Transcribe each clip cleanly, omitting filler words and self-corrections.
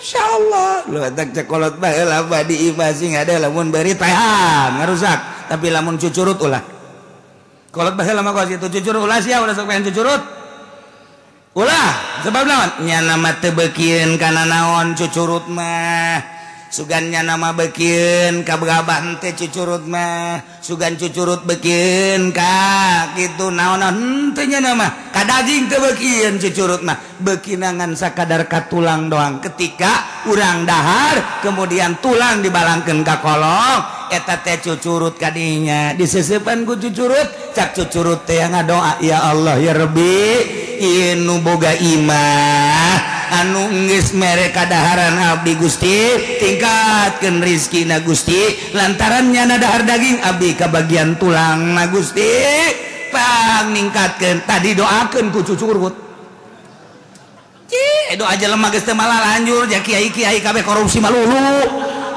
Masya Allah lu tak cekolot baheula di imah sing ada lamun beurit paehan ngarusak tapi lamun cucurut ulah kolot baheula mah kos kitu cucurut ulah sia ulah sok pengen cucurut ulah sebab naon nya nama teu beukieun kana naon cucurut mah sugannya nama beukieun ka gabah teh cucurut mah sugan cucurut beukieun ka kitu naon-naon henteu nya nama ka daging teu beukieun cucurut mah beukinangan sakadar ka tulang doang ketika urang dahar kemudian tulang dibalangkeun ka kolong eta teh cucurut kadinya diseseupan ku cucurut cak cucurut teh ngadoa ya Allah ya Rabbi ieu nu boga imah anu geus mere kadaharan abdi Gusti tingkatkeun rizkina Gusti lantaran nyana dahar daging abdi kabagian tulang na Gusti pang ningkatkeun tadi doakeun ku cucurut ci doa jelema geus teu malah lanjur ja kiai-kiai kabeh korupsi malulu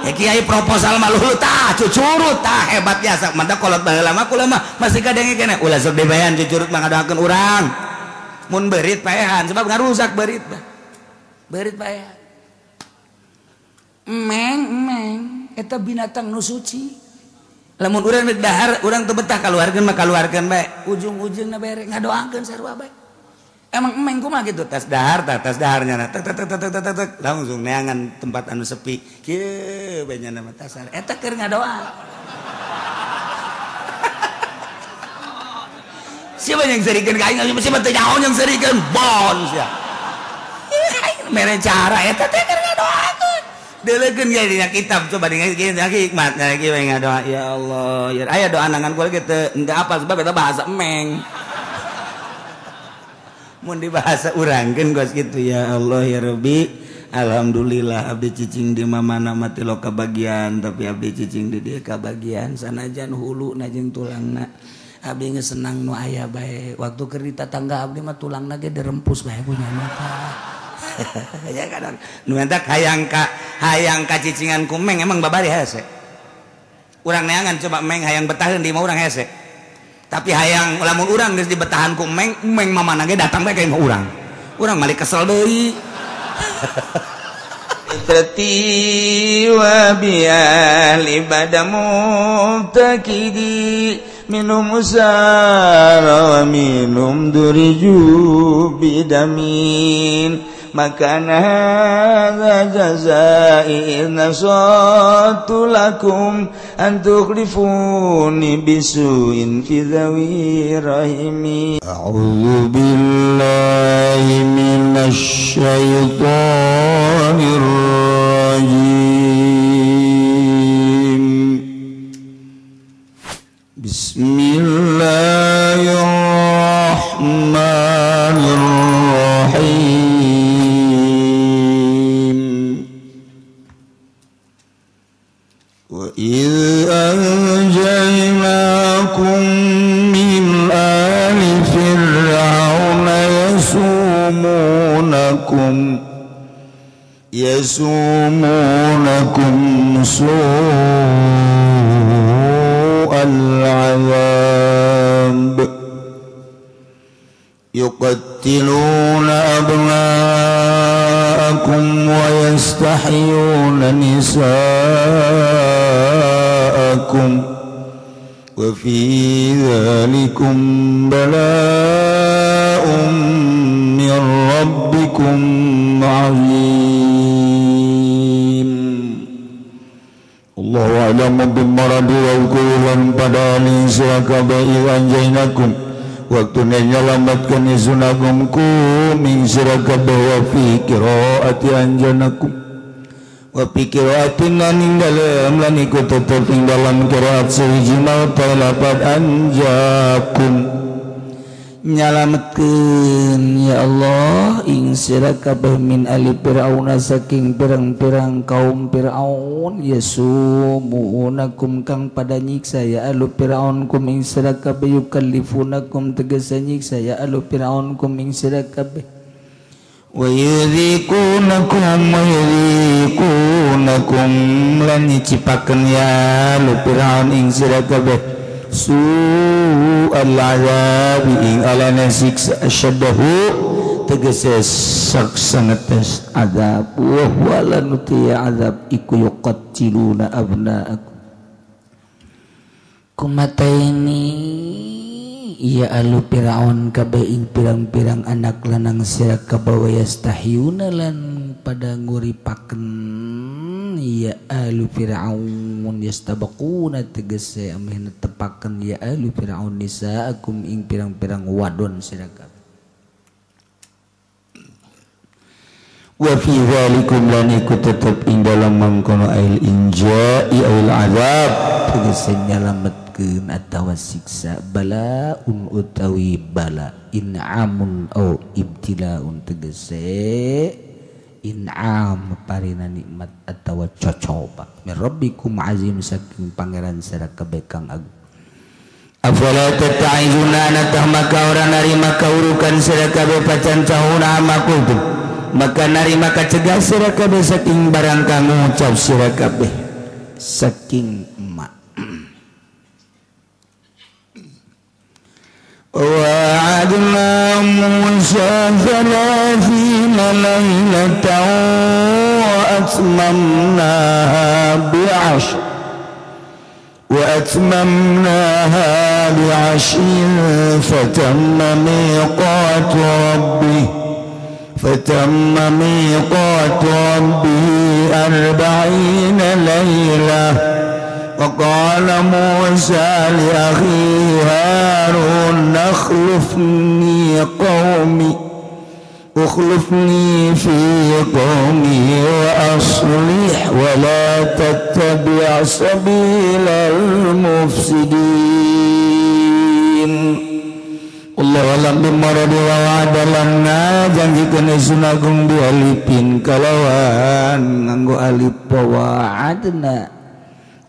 ya kiai proposal malulu tah cucurut tah hebat biasa mantap kolot baheula mah kula mah masih kadenge keneh ulah sok dibayan cucurut mah ngadoakeun urang mun beurit paehan sebab ngarusak beurit mah beurit bae emeng emeng eta binatang nu suci lamun urang rek dahar urang teu betah kaluarkeun mah kaluarkeun bae ujung-ujungna bere ngadoakeun sarua bae emang emeng kumaha kitu tas dahar tah tas daharnya na tek tek tek tek tek tek langsung neangan tempat anu sepi kieu bae nya mah tasar eta keur ngadoa siapa yang serikeun ka aing siapa teu nyaho yang serikeun bon sia mere cara eta teh keur ngadoakeun deuleukeun ge dina kitab coba dina hikmatna kieu we ngadoa ya Allah ya aya doa nangan kula ge teu henteu apal sebab eta bahasa emeng mun di bahasa urangkeun geus kitu ya Allah ya Rabbi alhamdulillah abdi cicing di mamana mati lo kabagian tapi abdi cicing di dieu kabagian sanajan huluna jeung tulangna abdi geus senang nu aya bae waktu keur di tatangga abdi mah tulangna ge dirempus bae ku nya ya kadang nu entak hayang ka cicingan ku meng emang babari hese urang neangan coba meng hayang betaheun di imah urang hese tapi hayang lamun urang geus dibetahan ku meng meng mamana ge datang bae ka imah urang urang malik kesel deui Fitrati wa bi badamu takidi minum usara wa minum duriju bidamin maka hadza jazai nasatu lakum an tukhlifuni bisuin fi dhawi rahimi. A'udzu billahi minasy syaithanir rajim. Bismillahirrahmanirrahim. وإذ أنجيناكم من آل فرعون يسومونكم سوء العذاب يقتلون أبناءكم ويستحيون نساءكم وفي ذلكم بلاء من ربكم عظيم. الله أعلم بالمرض والقوة pada sirakabai anjainakum waktu nyelamatkan isunakum ku min sirakabai wa fi qiraati anjanakum wa fi qiraatin ing dalem lan iku tetep ing dalam qiraat sahiji maut lapat anjakum nyalametkeun ya Allah ing sira kabeh min ali fir'auna saking pirang-pirang kaum Fir'aun yasumunakum kang pada nyiksa ya alu Fir'aun kum ing sira kabeh yukallifunakum tegese nyiksa ya alu Fir'aun kum ing sira kabeh wa yudhikunakum wa yudhikunakum lan nyicipakeun ya alu Fir'aun ing sira kabeh su'al azabi ing alana siksa asyaddahu tegese saksa ngetes azab wa huwa lan azab iku yuqatiluna abnaakum kumataini iya alu Firaun kabeh ing pirang-pirang anak lanang sira kabawa yastahyuna lan pada nguripaken ya alu Firaun yastabaquna tegese ameh netepaken ya alu Firaun nisaakum ing pirang-pirang wadon sira kabeh wa fi dzalikum lan iku tetep ing dalem mangkono ail inja'i ail azab tegese nyalametkeun atawa siksa balaun utawi bala in'amun au ibtilaun tegese in'am parina nikmat atawa cocoba min rabbikum azim saking pangeran sira kabeh kang agung afala tata'izuna natah maka ora narima kaurukan sira kabeh pacan cahuna makultum maka narima kacegah sira kabeh saking barang kang ngucap sira kabeh saking emak wa'adna Musa 30 lailatan wa atmamnaha bi'ashr wa atmamnaha bi'ashrin fatamma miqatu rabbih فتم ميقات ربه 40 ليلة وقال موسى لأخيه هارون اخلفني في قومي وأصلح ولا تتبع سبيل المفسدين. Allah alam bimaradi wa wa'adalana janjikeun Ingsun agung bi alipin kalawan nganggo alif wa'adna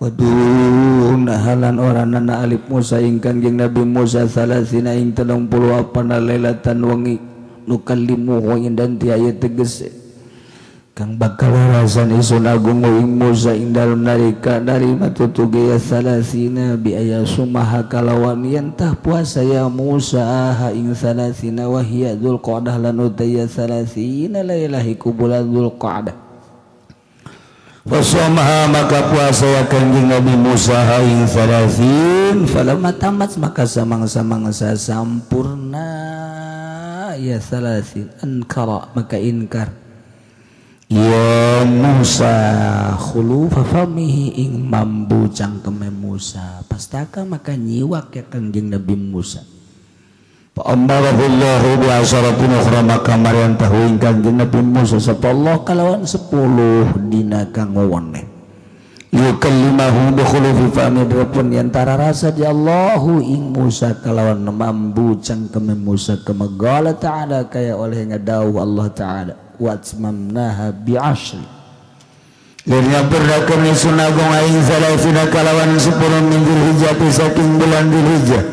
waduh nahalan oranana alif Musa ingkang jeung Nabi Musa salasina ing 38 lailatan wengi nukallimuhu ing dan aya tegese kang bakal rasan Ingsun agung ing Musa ing dalem nalika narima tutuge ya salasina bi aya sumaha kalawan yen tah puasa ya Musa ha ing salasina wa hiya Dzulqa'dah lan utaya salasina lailahi bulan Dzulqa'dah fasamaha maka puasa ya Kanjeng Nabi Musa ha ing salasin falamma tamat maka samang-samangsa sampurna ya salasin ankara maka inkar ya Musa khulufa famihi ing mambu cangkeme Musa pastaka maka nyiwak ya Kanjeng Nabi Musa fa amarahullahu bi asyaratin ukhra maka marian tahu ing Kanjeng Nabi Musa sapa Allah kalawan 10 dina kang wewene yukallimahu bi khulufi fami drepun yen tararasa di Allahu ing Musa kalawan mambu cangkeme Musa kemagala ta'ala kaya oleh ngadawuh Allah ta'ala watmamnaha bi'ashri lirnya purnakeun Ingsun agung aing salasina kalawan 10 min Dzulhijjah saking bulan Dzulhijjah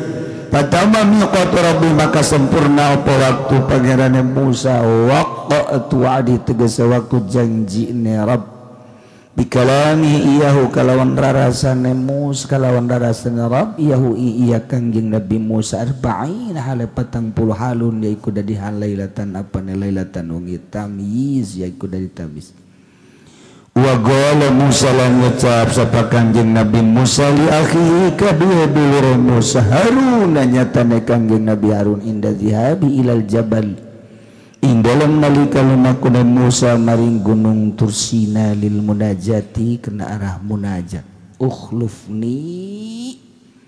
fatama miqat rabbi maka sempurna apa waktu pangerane Musa waqtu wa'di tegese waktu janjine Rabb bikalami iyahu kalawan rarasane Musa kalawan rarasane Rabb iyahu iya Kangjeng Nabi Musa 40 hale 40 halun yaiku dadi halailatan apa lailatan wengi tamyiz yaiku dadi tamyiz wa qala Musa lan ngucap sapa Kangjeng Nabi Musa li akhihi kadua dulur Musa Harun nyatane Kangjeng Nabi Harun inda zihabi ilal jabal ing dalem nalika lumakune Musa maring gunung Tursina lil munajati kena arah munajat ukhlufni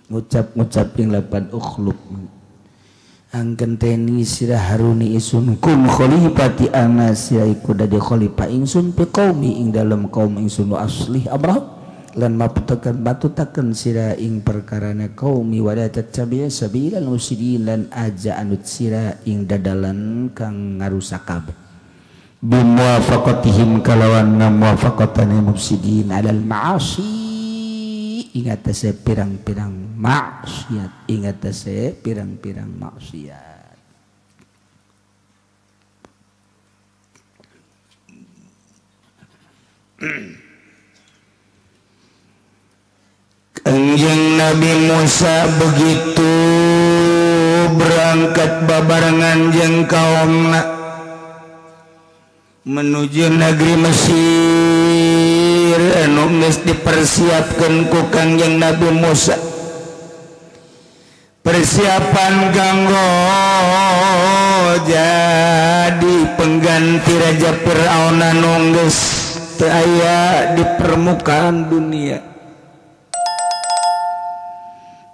ngucap-ngucap ing lapan ukhlufni angkenteni sira Haruni isun kun khalifati ana sia iku dadi khalifah ingsun fi qaumi ing dalem kaum ingsun wa aslih amrah lan maputaken batutaken sira ing perkarane kaumi wala tattabi' sabilal mufsidin lan aja anut sira ing dadalan kang ngarusak kabeh bimuwafaqatihim kalawan ngamuwafaqatane mufsidin alal ma'asi ing atase pirang-pirang maksiat ing atase pirang-pirang maksiat. Kanjeng Nabi Musa begitu berangkat babarengan jeung kaumna Menuju negeri Mesir anu geus dipersiapkeun ku Kangjeng Nabi Musa. Persiapan kanggo jadi pengganti Raja Fir'aun anu geus teu aya di permukaan dunia.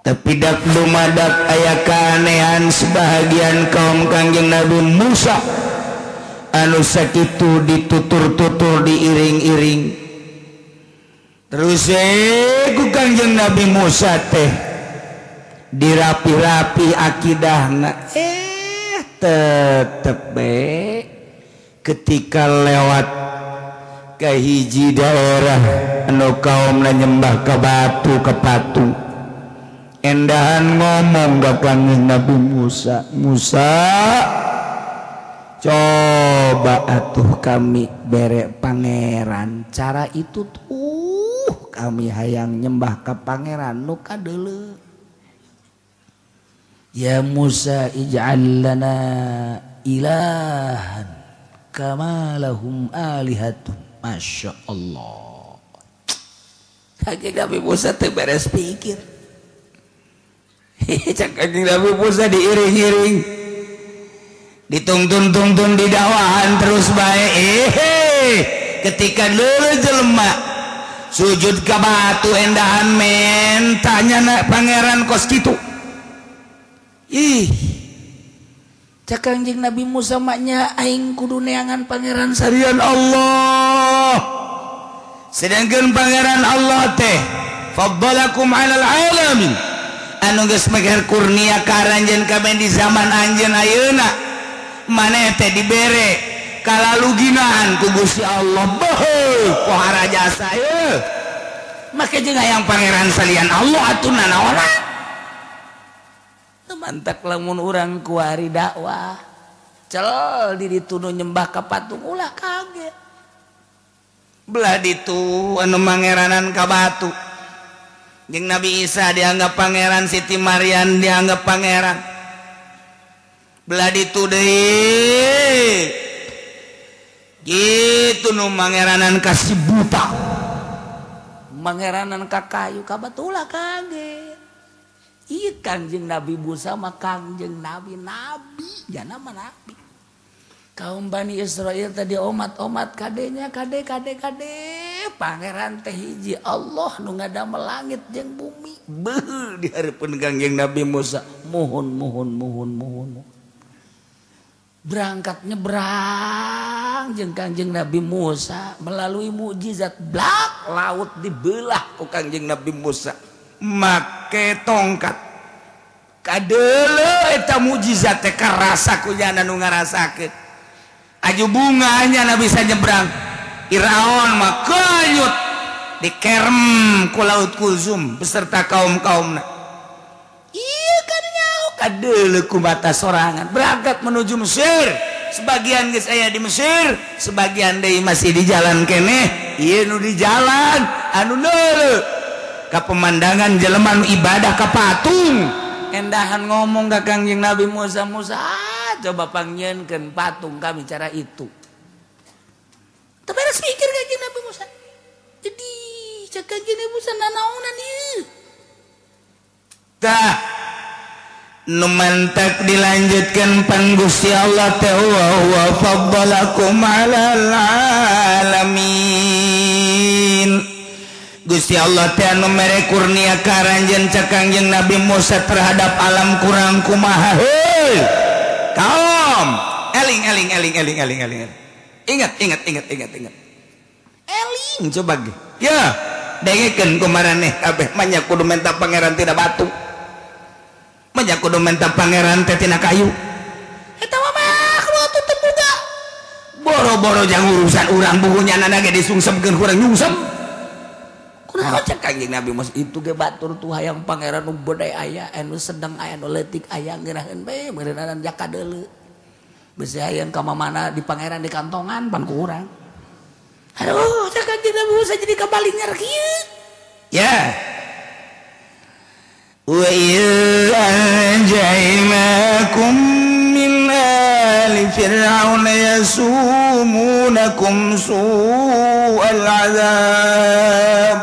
Tapi dak dumadak aya keanehan sebahagian kaum Kangjeng Nabi Musa anu sakitu ditutur-tutur diiring-iring. Terus ku Kangjeng Nabi Musa teh dirapi-rapi akidahna, tetep be ketika lewat ke hiji daerah anu kaumna nyembah ke batu ke patung, endahan ngomong ka Kangjeng Nabi Musa, Musa coba atuh kami bere pangeran cara itu tuh kami hayang nyembah ke pangeran nu kadeuleu. Ya Musa ij'al lana ilahan kama lahum alihatun. Masya Allah. Kanjeng Nabi Musa teu beres pikir. Kanjeng Nabi Musa diiring-iring, ditungtun-tungtun di dakwahan terus bae. Ketika leuleut jelema sujud ka batu endahan mentanya na pangeran kos kitu. Ih, cak Kangjeng Nabi Musa maknya aing kudu neangan pangeran sarian Allah. Sedangkan pangeran Allah teh faddalakum 'alal alamin, anu geus meger kurnia ka aranjeun kabeh di zaman anjeun ayeuna. Maneh teh dibere kalaluginaan ku Gusti Allah. Beuh, pohara jasa ieu. Make jeung hayang pangeran salian Allah atuh nanaonan. Mantak lamun urang kuari dakwah cel di ditu nu nyembah ka patung ulah kaget. Belah ditu anu mangeranan ka batu. Jeung Nabi Isa dianggap pangeran, Siti Maryam dianggap pangeran. Belah ditu deui gitu nu mangeranan ka si buta, mangeranan ka kayu ka batu ulah kaget. Iya Kangjeng Nabi Musa mah Kangjeng Nabi Nabi jana mah nabi. Kaum Bani Israel tadi omat-omat kadenya kade kade kade pangeran teh hiji Allah nu ngadamel langit jeung bumi. Beuh di hareupeun Kangjeng Nabi Musa mohon mohon mohon mohon. Berangkat nyebrang jeung Kangjeng Nabi Musa melalui mukjizat blak laut dibelah ku Kangjeng Nabi Musa. Make tongkat kadeuleu eta mukjizat teh karasa ku jana nu ngarasakeun. Aju bunganya na bisa nyebrang. Firaun mah kanyut dikerem ku laut Kulzum beserta kaum-kaumna. Ieu kadeunyau kadeuleu ku mata sorangan berangkat menuju Mesir. Sebagian geus aya di Mesir, sebagian deui masih di jalan keneh. Ieu nu di jalan anu neuleu ka pemandangan jelema nu ibadah ka patung. Endahan ngomong ka Kangjeng Nabi Musa, Musa coba pangnyieunkeun patung kami cara itu. Teu beres mikir Kangjeng Nabi Musa. Jadi cek Kangjeng Nabi Musa nanaonan ieu. Tah nu mantak dilanjutkan pan Gusti Allah teh wa faddalakum 'alal alamin. Gusti Allah teh anu mere kurnia ka aranjeun cek Kangjeng Nabi Musa terhadap alam kurang kumaha. Heuy kaum eling eling eling eling eling eling. Ingat ingat ingat ingat ingat. Eling coba ge. Ya, dengekeun ku maraneh kabeh manya kudu menta pangeran tina batu. Manya kudu menta pangeran teh tina kayu. Eta mah makhluk atuh teu boga. Boro-boro jang urusan urang buhunya nana ge disungsepkeun kurang nyungsep. Kunaon cek Kangjeng Nabi Musa itu ge batur tuh hayang pangeran nu bedai aya, anu sedeng aya, anu leutik aya ngeunaheun bae meureunana jaka deuleu. Bisi hayang ka mamana di pangeran di kantongan pan ku urang. Aduh, cek Kangjeng Nabi Musa jadi kabalinger kieu. Ya. Wa anjaynakum min ali fir'auna yasumunakum yasumunakum su'al azab.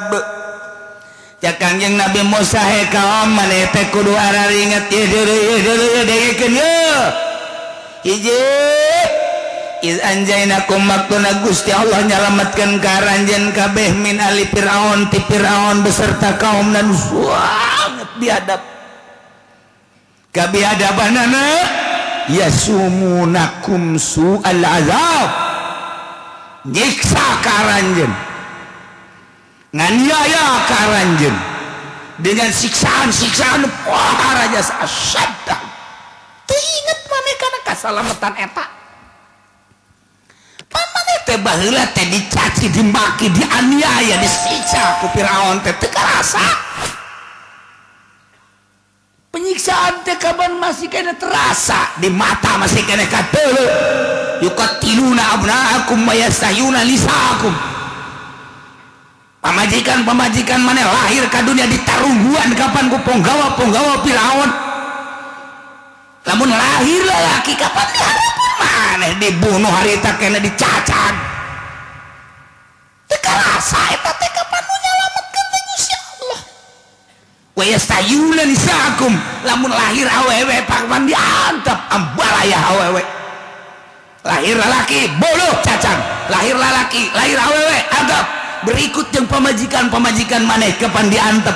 Ya Kangjeng Nabi Musa he kaum maneh teh kudu araringet ieu deui dengekeun ye. Hiji iz anjainakum maktuna Gusti Allah nyalametkeun ka aranjeun kabeh min ali Firaun ti Firaun beserta kaum dan sangat biadab. Kabiadabanana yasumunakum su'al azab. Nyiksa ka aranjeun, nganiaya ka aranjeun dengan siksaan-siksaan wah raja asyaddah. Teu inget maneh kana kasalametan eta. Maneh teh baheula teh dicaci, dimaki, dianiaya, disiksa ku Firaun teh teu karasa. Penyiksaan teh kapan masih kena terasa di mata, masih kena kateuleuh. Yuqatiluna abnaakum wa yastahyuna nisaakum. Pamajikan-pamajikan maneh lahir ka dunia ditarungguan kapan ku ponggawa-ponggawa Firaun. Lamun lahir lalaki kapan diharapan maneh dibunuh harita kena dicacag. Teu karasa eta teh kapan nu nyalametkeun teh Gusti Allah. Wa yastahyuna nisaakum. Lamun lahir awewe kapan diantep ambalaya awewe. Lahir lalaki boluh cacang, lahir lalaki, lahir awewe anggap berikut yang pamajikan-pamajikan maneh kapan diantep.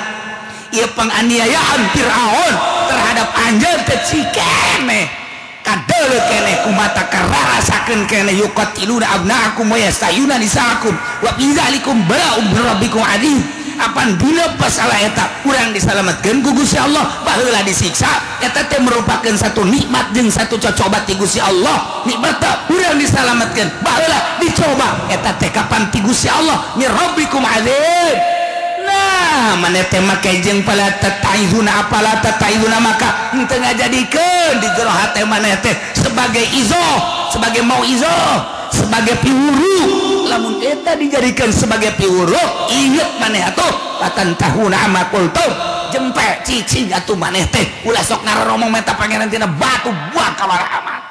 Ieu penganiayaan Firaun terhadap anjeun teh cikene kadeuleu keneh kumata kararasakeun keneh yuqatiluna abnaakum wa yastahyuna nisaakum wa fi dzalikum bala'un min rabbikum adzim. Apan dina pasalah eta urang disalametkeun ku Gusti Allah, baheula disiksa eta teh merupakeun satu nikmat jeung satu cocoba ti Gusti Allah. Nikmat urang disalametkeun baheula dicoba eta teh kapan ti Gusti Allah min rabbikum adzim. Nah maneh teh make jeung pala tataizuna apala tataizuna maka henteu ngajadikeun di jero hate maneh teh sebagai izo, sebagai mau izo, sebagai piwuru. Lamun eta dijadikan sebagai piwuru inget maneh atuh patan tahuna ama kultum jempe cicing atuh maneh teh ulah sok ngaromong meta pangeran tina batu buang kawara amat.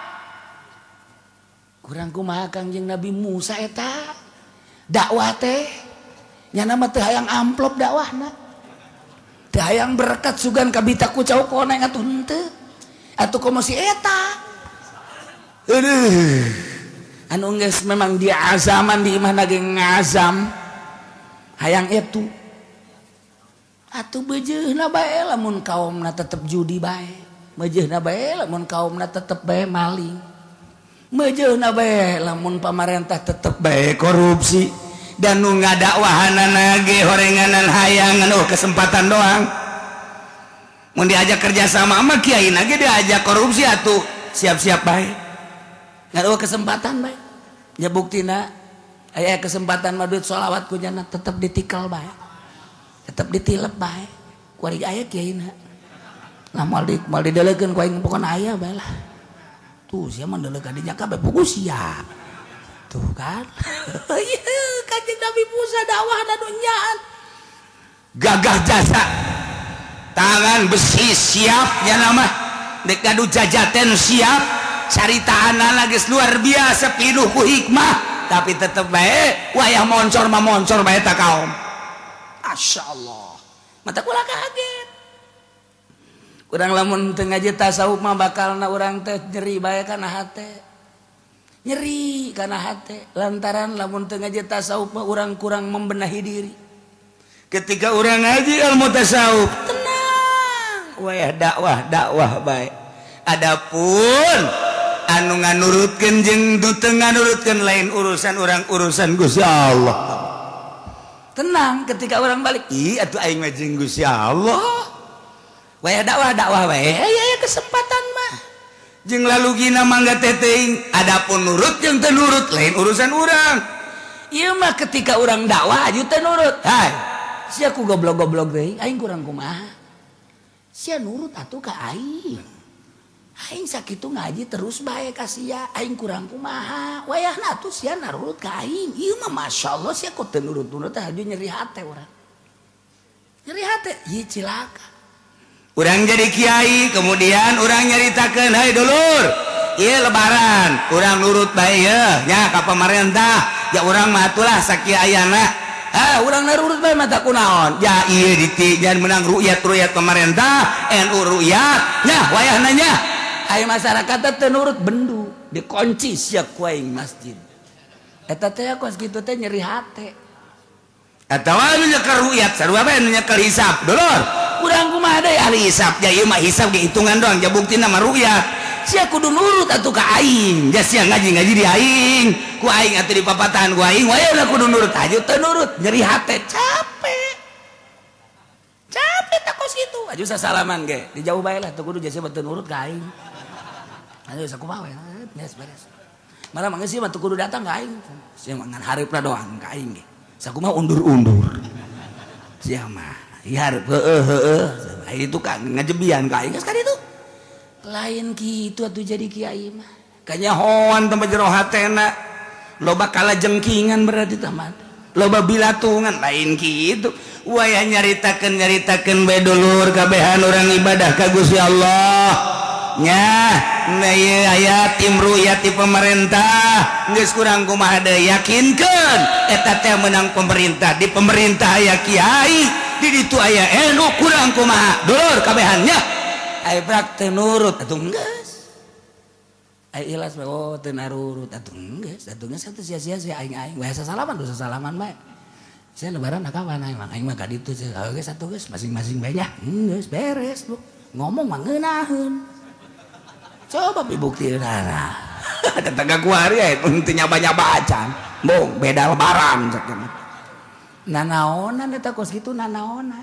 Kurang kumaha Kangjeng Nabi Musa eta dakwah teh nyana mah teu hayang amplop dakwahna, teu hayang berkat sugan kabita ku cau koneng atuh henteu atuh komo si eta. Aduh anu geus memang dia azaman di imah ge ngazam hayang itu atuh beujeuna bae lamun kaumna tetep judi bae, beujeuna bae lamun kaumna tetep bae maling, beujeuna bae lamun pamarentah tetep bae korupsi dan nu ngadakwahanana ge horenganan hayang anu kesempatan doang. Mun diajak kerja sama mah kiai na ge diajak korupsi atuh siap-siap bae. Ngaruh kesempatan bae. Ya buktina aya kesempatan mah duit sholawat ku jana tetep ditikal bae. Tetep ditilep bae. Kuari aya kiaina. Lah moal di moal didelekeun ku aing pokona aya bae lah. Tuh sia mah ndelek ka dinya kabeh pugu sia. Tuh kan. Kanjeng Nabi Musa dakwahna nu nyaan. Gagah jasa. Tangan besi siap nya mah. Dek ngadu jajaten siap. Caritaan geus luar biasa pinuh ku hikmah tapi tetep bae wayah moncor mah moncor bae ta kaum. Masya Allah mata kula kaget kurang lamun teu ngaji tasawuf mah bakalna urang teh nyeri bae kana hate, nyeri kana hate lantaran lamun teu ngaji tasawuf mah urang kurang membenahi diri. Ketika urang ngaji ilmu tasawuf tenang wayah dakwah dakwah bae. Adapun anu nganurutkeun jeung nu teu nganurutkeun lain urusan urang, urusan Gusti Allah. Tenang ketika orang balik, ih atuh aing mah jeung Gusti Allah. Wayah dakwah dakwah wae, aya kesempatan mah. Jeung lalugina mangga teh teuing, adapun nurut jeung teu nurut lain urusan urang. Ieu mah ketika urang dakwah aju teu nurut. Hai, sia ku goblok-goblok teuing, aing kurang kumaha. Sia nurut atuh ka aing. Aing sakitu ngaji terus bae ka sia, aing kurang kumaha. Wayahna atuh sia narurut ka aing. Ieu mah masyaallah sia kok teu nurut-nurut teh aju nyeri hate urang. Nyeri hate, ieu cilaka. Urang jadi kiai, kemudian urang nyaritakeun, "Hai dulur, ieu lebaran urang nurut bae ye nya ka pamarentah ya urang mah atulah sakieu ayana. Ah urang nurut bae mata kunaon ya ieu diti jangan menang rukyat-rukyat pemerintah NU rukyat nya wayahna nya aya masyarakat teh nurut bendu dikunci sia ku aing masjid eta teh kos kitu teh nyeri hate atawa nu nyekel rukyat sarua bae nu nyekel hisab dulur urang kumaha deui ahli hisab ya ieu mah hisab ge hitungan doang ja buktina mah rukyat sia kudu nurut atuh ka aing ja sia ngaji-ngaji di aing ku aing atuh dipapatahan ku aing wayahna kudu nurut aja teu nurut nyeri hate capek capek tak kos kitu aju sasalaman ge di jauh bae lah teu kudu ja sia teu nurut ka aing aju sakumaha we beres beres malah mah geus mah teu kudu datang ka aing sia mah ngan hareupna doang ka aing ge sakumaha undur-undur sia mah ieu hareup heueuh heueuh itu kan ngajebian ka aing geus ka ditu lain gitu atuh jadi kiai mah kanyahoan tempat jero hatena loba kala jengkingan berarti tamat loba bilatungan lain gitu wayah nyaritakeun nyaritakeun bae dulur kabehan urang ibadah ka Gusti Allah nya nah ieu aya tim rukyat ti pemerintah geus kurang kumaha deui yakinkeun eta teh menang pemerintah di pemerintah aya kiai di ditu aya NU kurang kumaha dulur kabehan nya ai prak teu nurut atuh geus ai ikhlas bae oh teu narurut atuh geus atuh geus atuh sia-sia sia aing-aing bae sasalaman dosa salaman bae sia lebaran kawan aing mah aing mah ka ditu geus atuh geus masing-masing bae nya geus beres bu ngomong mah ngeunaheun coba buktiana tetangga kuari aya teu nyaba-nyaba acan bong beda lebaran cek nanaonan eta kos kitu nanaonan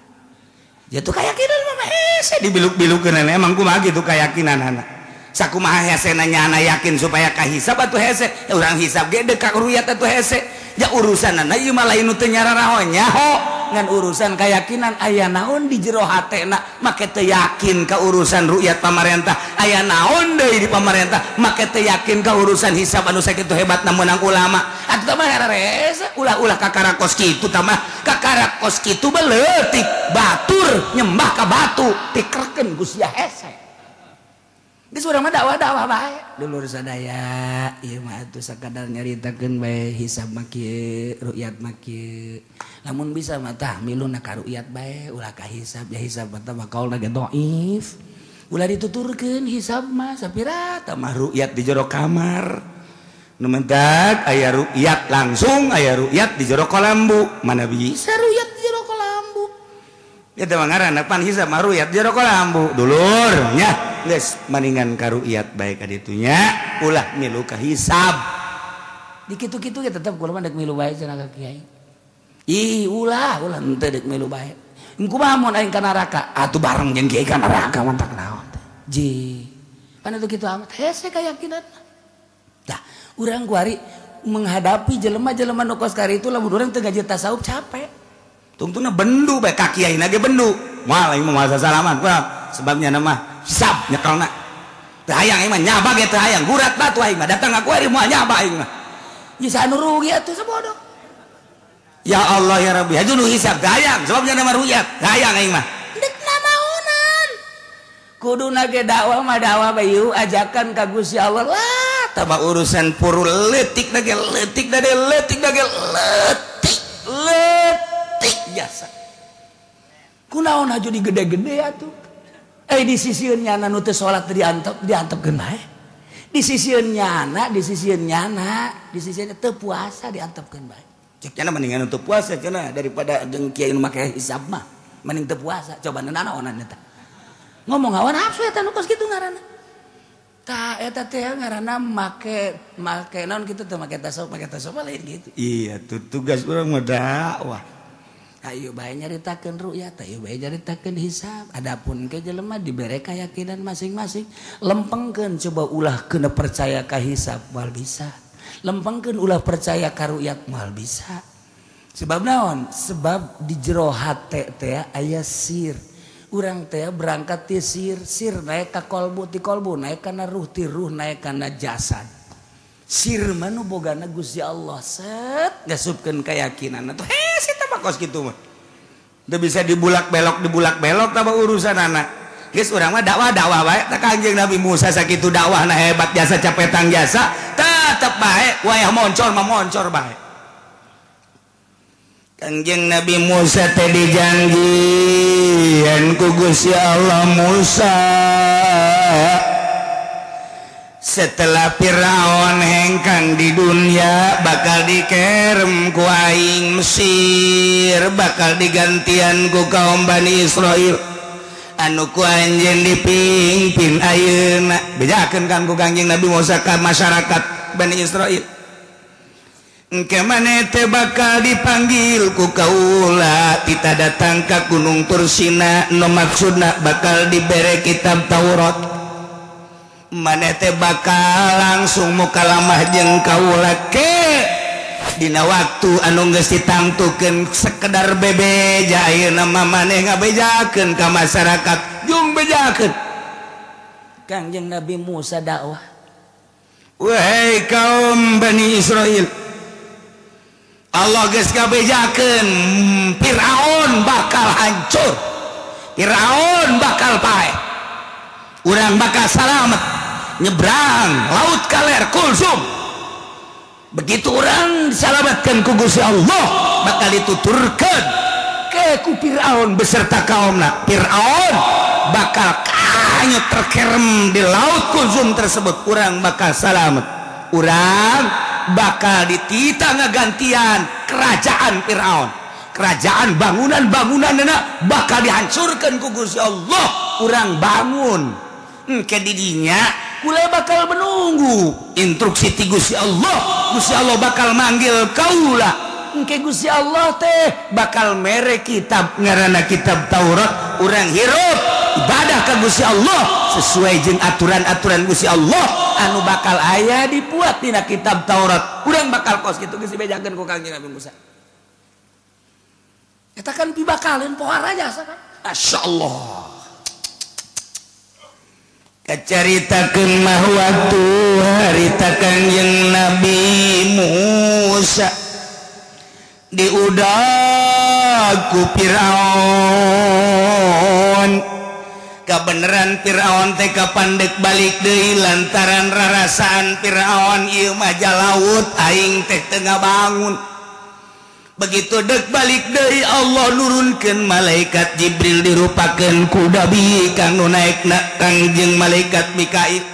ya tuh keyakinan mah hese dibiluk-bilukeun emang kumaha gitu keyakinan anak sakumaha hesena nyana yakin supaya kahisab atuh hese urang hisab ge deuk ka ruyat atuh hese ya urusanana ieu mah lain nu teu nyararaho nyaho ngan urusan keyakinan aya naon di jero hatena make teu yakin ka urusan ruyat pamarentah aya naon deui di pamarentah make teu yakin ka urusan hisab anu sakitu hebatna meunang ulama atuh mah rarese ulah-ulah kakara kos kitu tah mah kakara kos kitu beleutik batur nyembah ka batu tikerkeun ku sia hese geus urang mah dakwah-dakwah bae dulur sadaya ieu mah atuh sakadar nyaritakeun bae hisab mah kieu rukyat mah kieu lamun bisa mah tah miluna ka rukyat bae ulah ka hisab ya hisab mah tah kaulna ge dhaif ulah dituturkeun hisab mah sapira tah mah rukyat di jero kamar nu mentak aya rukyat langsung aya rukyat di jero kolambu mana bisa rukyat di jero kolambu ya teh ngaranna pan hisab mah rukyat di jero kolambu dulur nya geus maningan ka rukyat bae ka ditu nya ulah milu ka hisab di kitu-kitu ge tetep kula mah deuk milu bae cenah ka kiai ih ulah ulah henteu deuk milu bae kumaha mun aing ka neraka atuh bareng jeung kiai ka neraka mantak naon teh ji pan atuh kitu amat hese kayakinan tah urang kuari menghadapi jelema-jelema nu kos kari itu lamun urang teu ngaji tasawuf capek tungtungna bendu bae ka kiai na ge bendu moal aing mah salaman sebabnya nama hisab nyekelna teu hayang aing mah nyaba ge teu hayang gurat batu aing mah datang ka kuari moal nyaba aing mah geus anu rugi atuh sabodoh ya Allah ya Rabbi aju nu hisab teu hayang sebabnya nama rukyat teu hayang aing mah deuk nanaonan kuduna ge dakwah mah dakwah bae ajakan ka Gusti Allah lah tah urusan puru leutik na ge leutik na ge leutik na ge leutik leutik jasa kunaon aju digede-gede atuh di sisieun nyana nu teu salat diantep diantepkeun bae di sisieun nyana di sisieun nyana di sisieun teu puasa diantepkeun bae cek nyana mendingan teu puasa cenah daripada jeung kiai nu make hisab mah mending teu puasa coba nanaonan eta ngomong hawa nafsu eta nu kos kitu ngaranna tah eta teh ngaranna make make naon kitu teh make tasawuf lain gitu iya tuh tugas urang mah dakwah ayo bae nyaritakeun rukyat, ayo bae nyaritakeun hisab. Adapun ke jelema dibere keyakinan masing-masing. Lempengkeun coba ulah kena percaya ka hisab moal bisa. Lempengkeun ulah percaya ka rukyat moal bisa. Sebab naon? Sebab di jero hate teh aya sir. Urang teh berangkat ti sir, sir naik ka kolbu, ti kolbu naik kana ruh, ti ruh naik kana jasad. Sir mah nu bogana Gusti Allah set ngasupkeun keyakinan atuh hese tah kos kitu mah. Teu bisa dibulak belok tambah urusan anak. Geus urang mah dakwah-dakwah wae tah Kangjeng Nabi Musa sakitu dakwahna hebat jasa capetang jasa tetep bae wayah moncor mah moncor bae. Kangjeng Nabi Musa teh dijanjian ku Gusti Allah, Musa setelah Firaun hengkang di dunia bakal dikerem ku aing Mesir, bakal digantian ku kaum Bani Israil anu ku anjeun dipimpin ayeuna. Bejakeun kan ku Kangjeng Nabi Musa ka masyarakat Bani Israil. Engke maneh teh bakal dipanggil ku kaula tita datang ka Gunung Tursina nu maksudna bakal dibere kitab Taurat. Maneh teh bakal langsung mukalamah jeung kaula ke dina waktu anu geus ditangtukeun sekedar bebeja ayeuna mah maneh ngabejakeun ka masyarakat jung bejakeun. Kangjeng Nabi Musa dakwah, wahai kaum Bani Israil, Allah geus ngabejakeun Firaun bakal hancur, Firaun bakal paeh, urang bakal salamet nyebrang laut kaler Kulsum. Begitu orang diselamatkan ku Gusti Allah bakal dituturkan ke ku Firaun beserta kaumna. Firaun bakal kanyut terkerem di laut Kulsum tersebut. Urang bakal selamat, urang bakal ditita ngagantian kerajaan Firaun, kerajaan bangunan-bangunan bakal dihancurkan ku Gusti Allah. Urang bangun ke didinya kula bakal menunggu instruksi ti Gusti Allah. Gusti Allah bakal manggil kaula. Engke Gusti Allah teh bakal mere kitab ngaranna kitab Taurat. Urang hirup ibadah ka Gusti Allah sesuai jeung aturan-aturan Gusti Allah anu bakal aya dibuat dina kitab Taurat. Urang bakal kos kitu geus dibejakeun ku Kangjeng Nabi Musa. Eta kan pibakaleun pohara jasa kan. Masyaallah. Kacaritakeun mah waktu harita Kangjeng Nabi Musa diudag ku Firaun. Kabeneran Firaun teh kapandek balik deui lantaran rarasaan Firaun ieu mah laut aing teh teu ngabangun. Begitu dek balik deui Allah nurunkeun malaikat Jibril dirupakeun kuda bi kang nu naekna Kangjeng malaikat Mikail.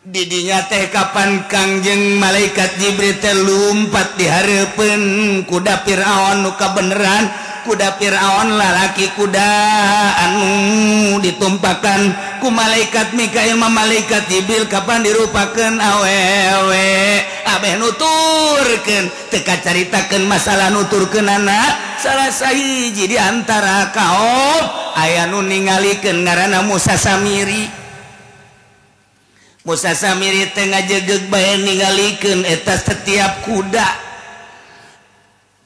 Didinya teh kapan Kangjeng malaikat Jibril teh lumpat di hareupeun kuda Firaun nu kabeneran kuda Firaun lalaki kuda anu ditumpakan ku malaikat Mikail mah malaikat Jibril kapan dirupakeun awewe abeh nuturkeun teu kacaritakeun masalah nuturkeunana salah sahiji di antara kaum aya nu ningalikeun ngaranna Musa Samiri. Musa Samiri teh ngajegeg bae ningalikeun eta setiap kuda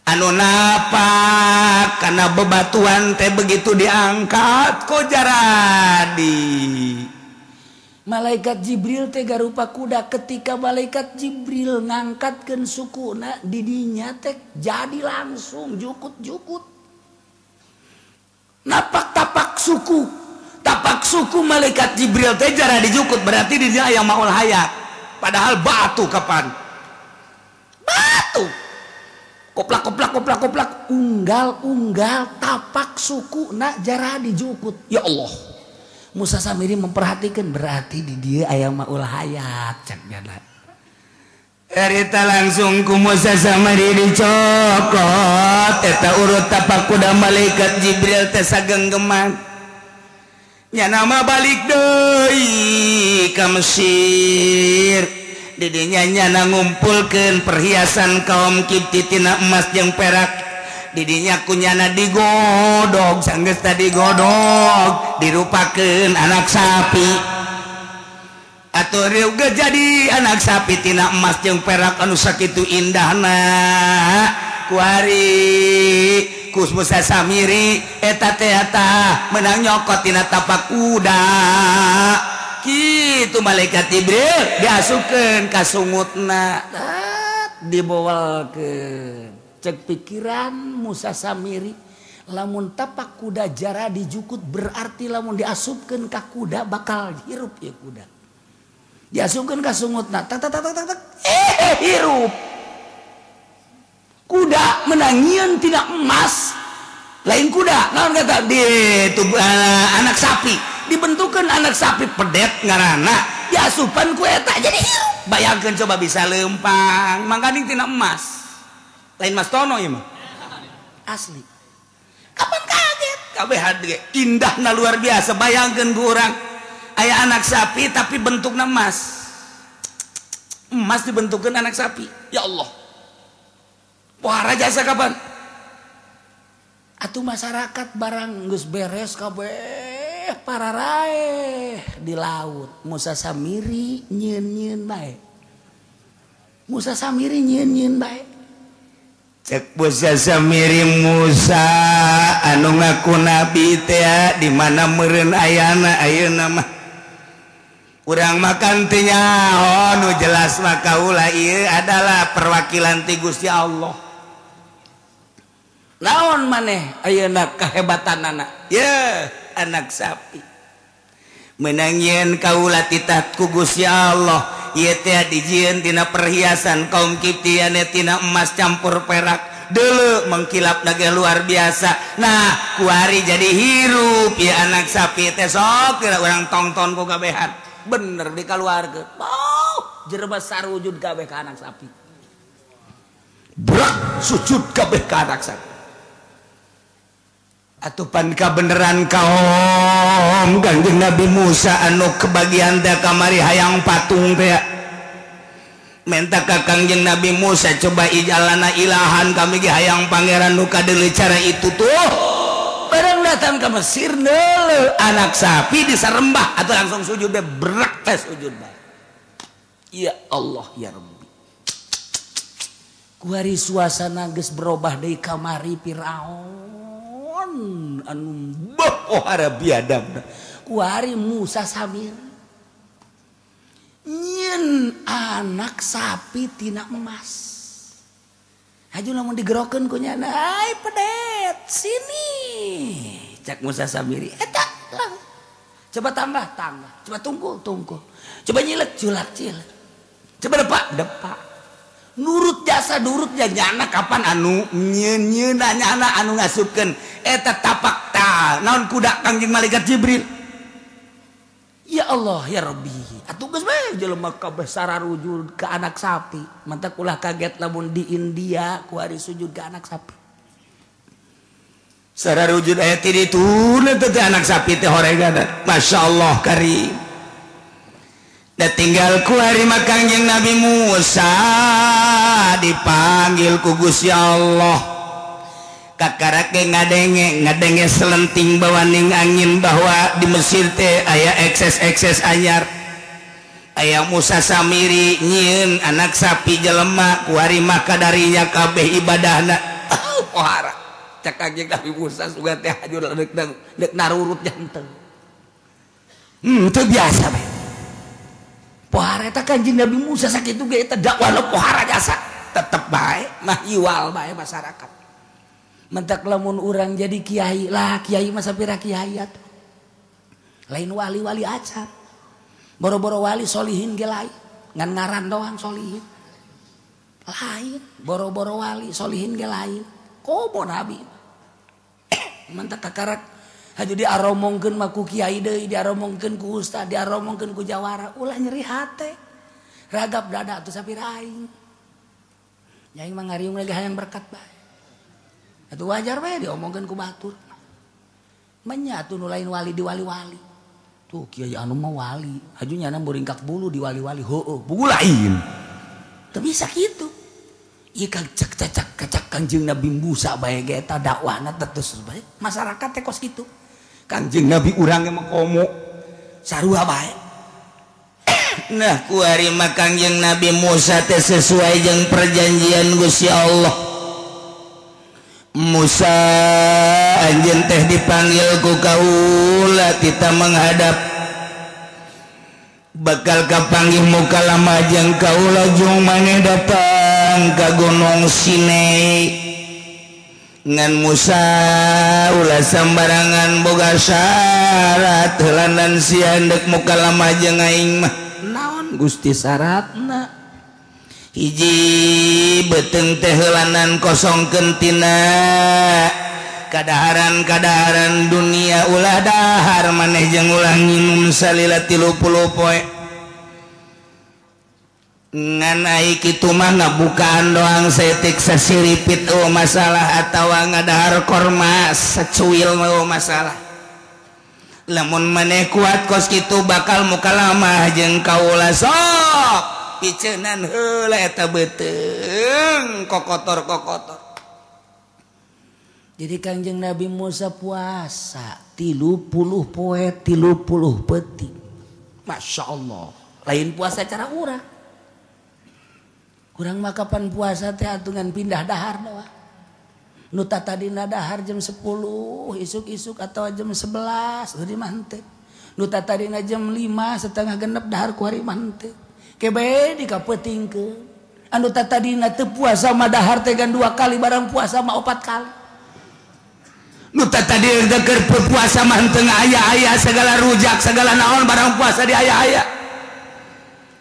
anu napak karena bebatuan teh begitu diangkat kok jaradi. Malaikat Jibril teh garupa kuda, ketika malaikat Jibril ngangkatkeun sukuna didinya teh jadi langsung jukut-jukut. Napak tapak suku, tapak suku malaikat Jibril teh jara dijukut, berarti didinya aya maul hayat. Padahal batu kapan? Batu. Koplak koplak koplak koplak unggal unggal tapak suku nak jara dijukut. Ya Allah, Musa Samiri memperhatikan berarti di dia ayam maul hayat cek nyana. Erita langsung ku Musa Samiri dicokot eta urut tapak kuda malaikat Jibril teh sagenggeman. Nyana mah balik deui ka Mesir. Didinya nyana ngumpulkeun perhiasan kaum Kipti tina emas jeung perak. Didinya ku nyana digodog, sanggeus tadi godog dirupakeun anak sapi. Atuh rieuh jadi anak sapi tina emas jeung perak anu sakitu indahna. Kuari ku Musa Samiri eta teh eta meunang nyokot tina tapak kuda. Kitu malaikat Jibril diasupkeun ka sungutna, dibowalkeun. Cek pikiran Musa Samiri, Lamun tapak kuda jara dijukut berarti lamun diasupkeun ka kuda bakal hirup ya kuda. Diasupkeun ka sungutna tak tak tak tak tak hirup. Kuda menangieun tina emas. Lain kuda, naon kata di anak sapi, dibentukeun anak sapi pedet ngaranna, diasupan ku eta jadi hirup. Bayangkeun coba bisa leumpang, mangkaning tina emas. Lain Mas Tono ieu mah. Asli. Kapan kaget? Kabeh ge indahna luar biasa. Bayangkeun ku urang aya anak sapi tapi bentukna emas. Emas dibentukkeun anak sapi. Ya Allah. Pohara jasa kapan? Atuh masyarakat barang geus beres kabeh pararaeh di laut. Musa Samiri nyieun-nyieun bae. Musa Samiri nyieun-nyieun bae. Cek Musa Samiri Musa anu ngaku nabi teh di mana meureun ayana ayeuna mah. Urang makan teh nyaho nu jelas mah kaula ieu adalah perwakilan ti Gusti Allah. Naon maneh ayeuna kehebatanana? Ye, anak sapi. Meunang yeun kaula titah ku Gusti Allah. Ieu teh dijieun tina perhiasan kaum Kiptian tina emas campur perak. Deuleu mengkilap ge luar biasa. Nah, kuari jadi hirup ya anak sapi teh sok kira urang tongton ku kabehan. Bener dikaluarkeun. Oh, jelema sarujud kabeh ka anak sapi. Brak sujud kabeh ka anak sapi. Atupan kabeneran kaum Kangjeng Nabi Musa anu kebagian teh kamari hayang patung teh menta ka Kangjeng Nabi Musa coba ijalana ilahan kami ge hayang pangeran nu kadeuleu cara itu tuh barang datang ke Mesir deuleu anak sapi disarembah atau langsung sujud deh berak teh sujud bae. Ya Allah ya Rabbi. Kuari suasana geus berubah deui kamari Firaun anu pohara biadab kuari Musa Samir nyieun anak sapi tina emas haju lamun digerokeun ku nyana ai pedet sini cak Musa Samiri eta lah coba tambah tambah coba tungkul tungkul coba nyilek culak cilek coba depak depak nurut jasa nurut ya nyana kapan anu nyieun nyana anu ngasupkeun eta tapak ta naon kuda Kangjeng malaikat Jibril. Ya Allah ya Rabbi atuh geus bae jelema kabeh sararujud ka anak sapi mantak ulah kaget lamun di India ku ari sujud ka anak sapi sararujud aya ti ditu teh anak sapi teh horegana masyaallah karim. Da tinggal ku hari mah Kangjeng Nabi Musa dipanggil ku Gusti Allah. Kakarak ge ngadenge selenting bawaning angin bahwa di Mesir teh aya ekses-ekses anyar. Aya Musa Samiri nyieun anak sapi jelema ku hari mah kadarinya kabeh ibadahna. Pohara. Cak Kangjeng Nabi Musa sugan teh hajur deuk narurut janten. Teu biasa bae. Pohara eta Kanjeng Nabi Musa sakitu ge eta dakwahna pohara jasa tetep bae mah iwal bae masyarakat. Mentak lamun urang jadi kiai lah kiai mah sapira kiai atuh. Lain wali-wali acan. Boro-boro wali solihin ge lain, ngan ngaran doang solihin. Lain, boro-boro wali solihin ge lain. Komo nabi. Mentak kakarak haju diaromongkeun mah ku kiai deui, diaromongkeun ku ustad, diaromongkeun ku jawara, ulah nyeri hate. Ragap dada atuh sapira aing. Nya aing mah ngariung lagi hayang berkat bae. Atuh wajar bae diomongkeun ku batur. Menya atuh nu lain wali di wali-wali. Tuh kiai anu mah wali, haju nyana muringkak bulu di wali-wali, heueuh, buku lain. Teu bisa kitu. Ieu kang cek cacak kacak Kangjeng Nabi Musa bae ge eta dakwahna terus bae. Masyarakat teh kos kitu. Kangjeng Nabi urang ge mah komo sarua bae. Nah kuari mah Kangjeng Nabi Musa teh sesuai jeung perjanjian Gusti Allah. Musa anjeun teh dipanggil ku kaula tita menghadap bakal kapanggih muka lama jeung kaula jung maneh datang ka Gunung Sinai. Ngan Musa ulah sambarangan boga syarat heulanan sia endek mukalamah jeung aing mah. Naon Gusti syaratna? Hiji beuteung teh heulanan kosongkeun tina kadaharan-kadaharan dunia, ulah dahar maneh jeung ulah nginum salila 30 poe. Ngan ai kitu mah ngabukaan doang saeutik sasiripit eueuh masalah atawa ngadahar korma sacuil mah eueuh masalah. Lamun maneh kuat kos kitu bakal mukalamah jeung kaula sok piceunan heula eta beuteung kokotor-kokotor. Jadi Kangjeng Nabi Musa puasa 30 poe 30 peuting. Masya Allah. Lain puasa cara urang. Urang mah kapan puasa teh atungan pindah dahar doang. Nu tadina dahar jam 10 isuk-isuk atau jam 11 eueuh mah henteu. Nu tadina jam 5 setengah genep dahar ku hari mah henteu. Kebe dikapeutingkeun. Anu tadina teu puasa mah dahar teh gan 2 kali, barang puasa mah 4 kali. Nu tadi keur puasa mah henteu aya-aya segala rujak segala naon, barang puasa di aya-aya.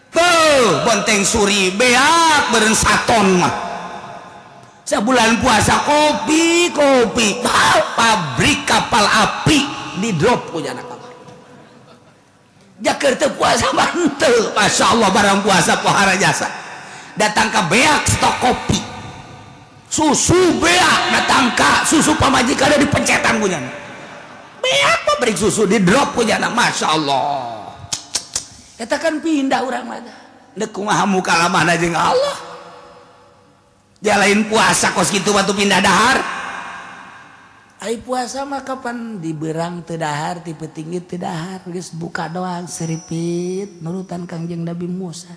Tuh bonteng suri beak beureun saton mah. Sabulan puasa kopi kopi pabrik kapal api di drop ku jana kapal. Jaker teu puasa mah henteu. Masyaallah barang puasa pohara jasa. Datang ka beak stok kopi. Susu beak datang ka susu pamajikan ada di pencetan punya. Beak pabrik susu di drop punya. Masya Allah. Eta kan pindah urang mah. Deuk kumaha mukalamahna jeung Allah. Jalain puasa kos kitu batu pindah dahar. Ai puasa mah kapan diberang teu dahar, ti peuting teu dahar, geus buka doang seripit nurutan Kangjeng Nabi Musa.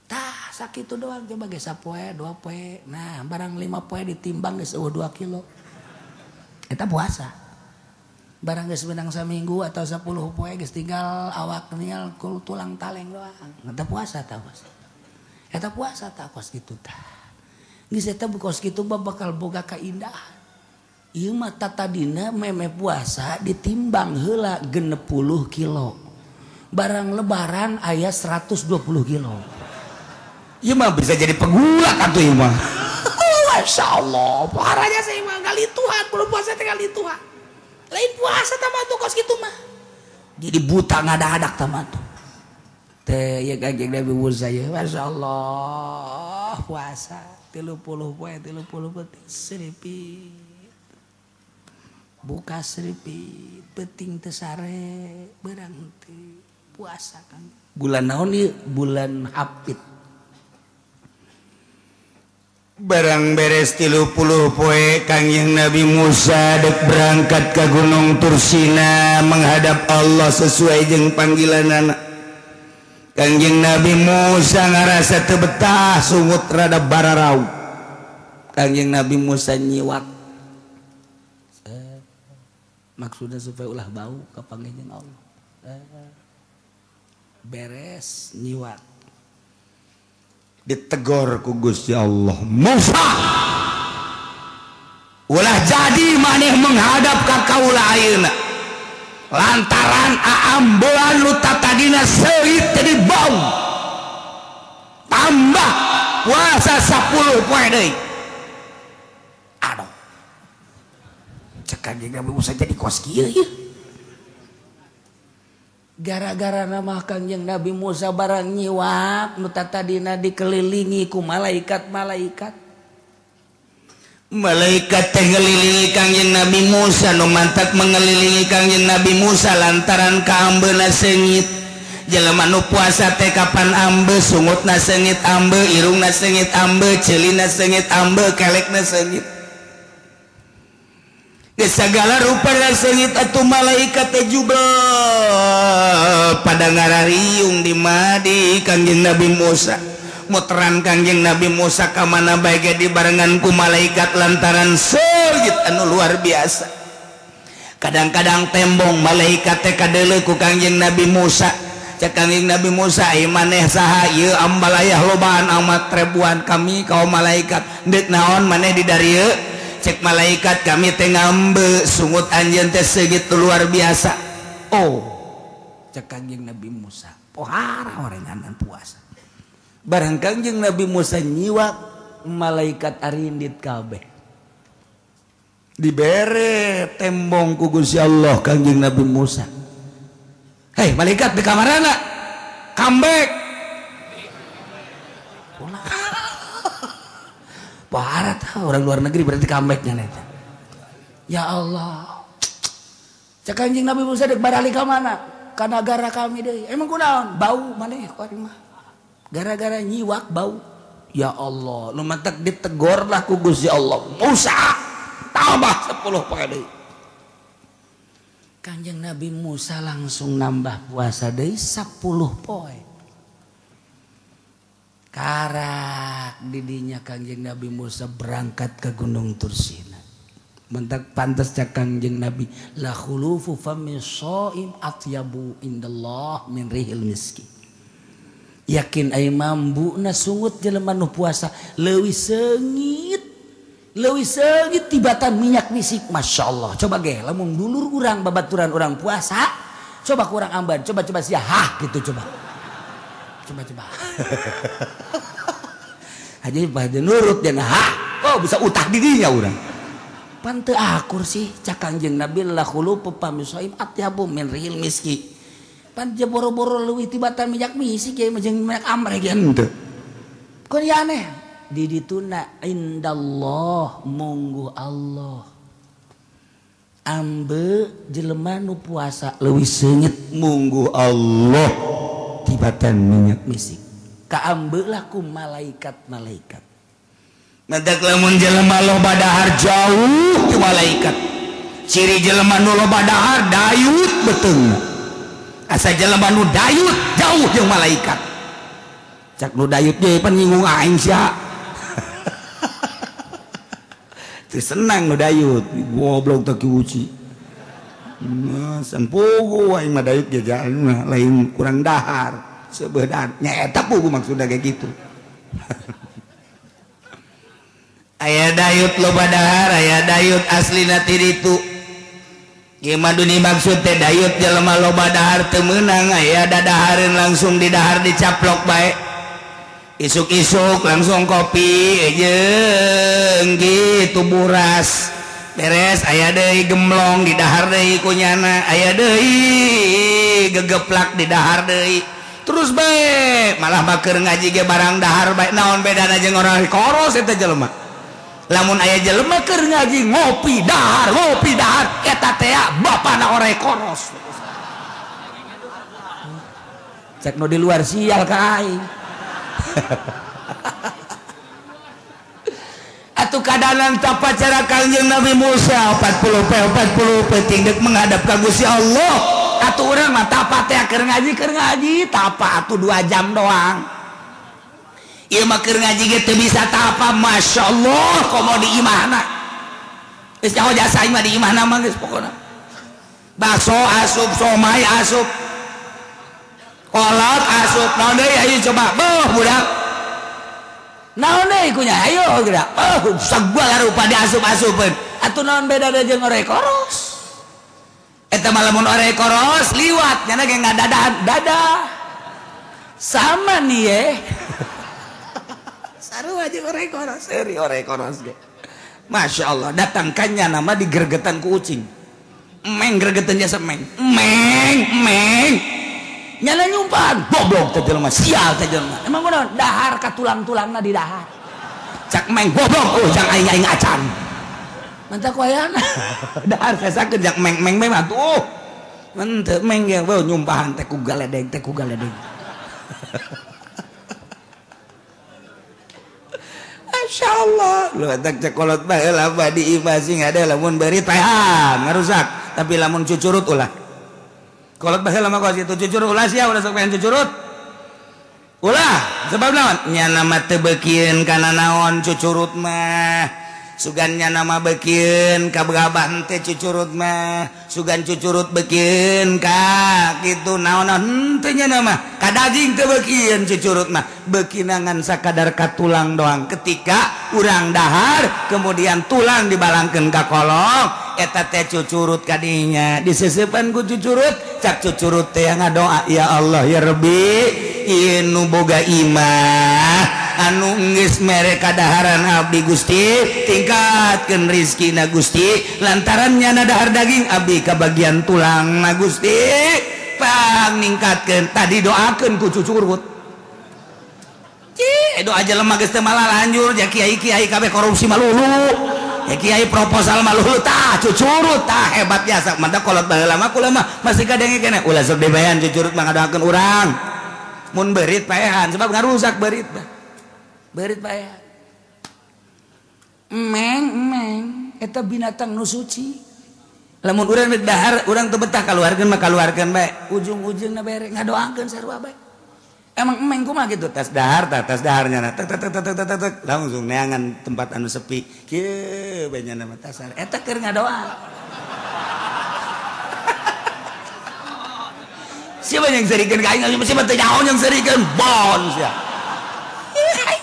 Tah sakitu doang coba geus sapoe 2 poe. Nah barang 5 poe ditimbang geus eueuh 2 kilo. Eta puasa. Barang geus menang saminggu atau 10 poe geus tinggal awak tinggal tulang taleng doang. Eta puasa tah puasa. Eta puasa tah kos kitu tah. Geus eta kos kitu bakal boga kaindahan. Ieu mah tatadina meme puasa ditimbang heula 60 kilo. Barang lebaran aya 120 kilo. Ieu mah bisa jadi pegulak atuh ieu mah. Masya Allah, parahnya saya mah kali Tuhan, belum puasa teh kali Tuhan. Lain puasa tah tuh kos kitu mah. Jadi buta ngadadak tah mah tuh. Teh ieu Kangjeng Nabi Musa ye, Masya Allah, puasa 30 poe 30 peuting seripit. Buka seripit, peuting teu sare, beurang teu puasa kan. Bulan naon ieu? Bulan Hafid. Barang beres 30 poe Kangjeng Nabi Musa dek berangkat ke Gunung Tursina menghadap Allah sesuai jeung panggilanana. Kangjeng Nabi Musa ngarasa teu betah sungut rada bararau. Kangjeng Nabi Musa nyiwak. Maksudnya supaya ulah bau kapanggih jeung Allah. Beres nyiwak. Ditegor ku Gusti Allah, Musa ulah jadi maneh menghadap ka kaula ayeuna lantaran aambean nu tatadina seuit jadi bau tambah puasa 10 poe deui. Aduh, cek Kangjeng Nabi Musa jadi kos kieu ieu. Gara-gara nama Kangjeng Nabi Musa barang nyiwak nu tatadina dikelilingi ku malaikat-malaikat. Malaikat teh ngelilingi Kangjeng Nabi Musa nu mantak mengelilingi Kangjeng Nabi Musa lantaran kaambeuna seungit. Jelema nu puasa teh kapan ambe, sungutna seungit ambe, irungna seungit ambe, ceulina seungit ambe, kelekna seungit. Segala rupa seungit atuh malaikat teh jubel pada ngarariung di madi Kangjeng Nabi Musa. Muteran Kangjeng Nabi Musa ka mana bae ge dibarengan ku malaikat lantaran seungit anu luar biasa. Kadang-kadang tembong malaikat teh kadeuleu ku Kangjeng Nabi Musa. Cek Kangjeng Nabi Musa, ieu maneh saha ieu ambalayah lobaan amat ribuan kami kaum malaikat. Deuk naon maneh di darieu? Cek malaikat kami teh ngambe sungut anjeun teh segitu luar biasa. Oh, cek Kangjeng Nabi Musa, pohara orenganan puasa. Barang Kangjeng Nabi Musa nyiwak malaikat arindit kabeh. Dibere tembong ku Gusti Allah Kangjeng Nabi Musa. Hei malaikat di kamarana comeback. Parah tah orang luar negeri berarti comebacknya neta. Ya Allah. Cek Kangjeng Nabi Musa dek barali ka mana? Ka nagara kami deui. Emang kunaon? Bau maneh ku ari mah. Gara-gara nyiwak bau. Ya Allah, nu matak ditegor lah ku Gusti Allah. Musa tambah 10 poe deui. Kangjeng Nabi Musa langsung nambah puasa deui 10 poe. Karak didinya Kangjeng Nabi Musa berangkat ke Gunung Tursina. Mentak pantas cak Kangjeng Nabi la khulufu fami shaim atyabu indallah min rihil miski. Yakin ai mambuna sungut jelema nu puasa leuwih seungit tibatan minyak misik. Masya Allah. Coba ge lamun dulur urang babaturan urang puasa, coba kurang amban, coba-coba sia hah gitu coba. Coba-coba. Aja pada nurut dan hah, oh bisa utah dirinya urang. Pan teu akur sih cak Kangjeng Nabi la khulufu fami shaim atyabu min rihil miski. Pan boro-boro leuwih tibatan minyak misik ya jeung minyak amreh ge henteu. Kun ya aneh. Di dituna indallah mungguh Allah. Ambe jelema nu puasa leuwih seungit mungguh Allah tibatan minyak misik. Kaambe lah ku malaikat-malaikat. Mentak lamun jelema loba dahar jauh ti malaikat. Ciri jelema nu loba dahar dayut beuteungna. Asa jelema nu dayut jauh jeung malaikat. Cak nu dayut ge pan nyinggung aing sia. Teu senang nu dayut, goblok teh kiuci. Sampugu aing mah dayut ge lain kurang dahar. Sebenar nya eta pugu maksudna kayak gitu. Aya dayut loba dahar, aya dayut aslina ti ditu. Gimana dunia maksud teh dayut jelema loba dahar teu meunang, aya dadahareun langsung didahar dicaplok bae. Isuk-isuk langsung kopi jeung gitu buras. Beres aya deui gemlong didahar deui ku nyana, aya deui gegeplak didahar deui. Terus bae malah bakeur ngaji ge barang dahar bae naon bedana jeung orang koros eta jelema. Lamun aya jelema keur ngaji ngopi dahar eta teh bapana ore koros. Cek nu di luar sial ka aing. Atuh kadanan tapa cara Kangjeng Nabi Musa 40 penting dek menghadap ka Gusti Allah. Atuh urang mah tapa teh keur ngaji tapa atuh 2 jam doang. Ieu mah keur ngaji ge teu bisa tapa, masyaallah komo di imahna. Geus nyaho jasa aing mah di imahna mah geus pokona. Bakso asup, somai asup. Kolot asup, naon deui ayo coba. Beuh budak. Naon deui kunya ayo geura. Oh, sagala rupa diasup-asupeun. Atuh naon bedana jeung ore koros? Eta mah lamun ore koros liwat nyana ge ngadadahan dadah. Sama nih ye. Sarua jeung ore koros, seuri ore koros ge. Masya Allah, datangkannya nama digergetan ku ucing. Meng gergetan jasa meng. Meng, meng. Nyana nyumpan, goblok teh jelema, sial teh jelema. Emang kunaon? Dahar ka tulang-tulangna di dahar. Cak meng goblok, oh jang aing-aing acan. Mantap wayana. Dahar sasakeun jak meng-meng meng atuh. Henteu meng ge beuh nyumpahan teh ku galedeg, teh ku galedeg. Masya Allah, lu tak cekolot bae lah di imah sing ada lamun beri tahan ngarusak, tapi lamun cucurut ulah. Kolot bae lama kos itu cucurut ulah sia ulah sok pengen cucurut. Ulah, sebab naon? Nya nama teu beukieun kana naon cucurut mah. Sugannya nama bekin ka gabah teh cucurut mah, sugan cucurut bekin ka kitu naon-naon henteu nya nama ka daging teh bekin cucurut mah, bekinangan sakadar ka tulang doang. Ketika urang dahar kemudian tulang dibalangkeun ka kolong, eta teh cucurut kadinya diseseupan ku cucurut, cak cucurut teh ngadoa, ya Allah ya Rabbi, ieu nu boga imah anu geus mere kadaharan abdi Gusti, tingkatkeun rizkina Gusti, lantaran nyana dahar daging abdi kabagian tulang na Gusti, pang ningkatkeun. Tadi doakeun ku cucurut. Cih, doa jelema geus teu malah lanjur, ja kiai-kiai kabeh korupsi malulu. Ya kiai proposal malulu tah cucurut tah hebat biasa. Mantap kolot baheula mah kula mah masih kadenge keneh ulah sok dibayan cucurut mah ngadoakeun urang. Mun beurit paehan sebab ngarusak beurit mah. Beurit paehan. Emeng emeng eta binatang nu suci. Lamun urang rek dahar urang teu betah kaluarkeun mah kaluarkeun bae. Ujung-ujungna bere ngadoakeun sarua bae. Emang emeng kumaha kitu tas dahar tah tas daharnya na tek tek tek tek tek tek langsung neangan tempat anu sepi. Kieu bae nya mah tasar eta keur ngadoa. Siapa yang serikeun ka aing siapa teu nyaho yang serikeun bon sia.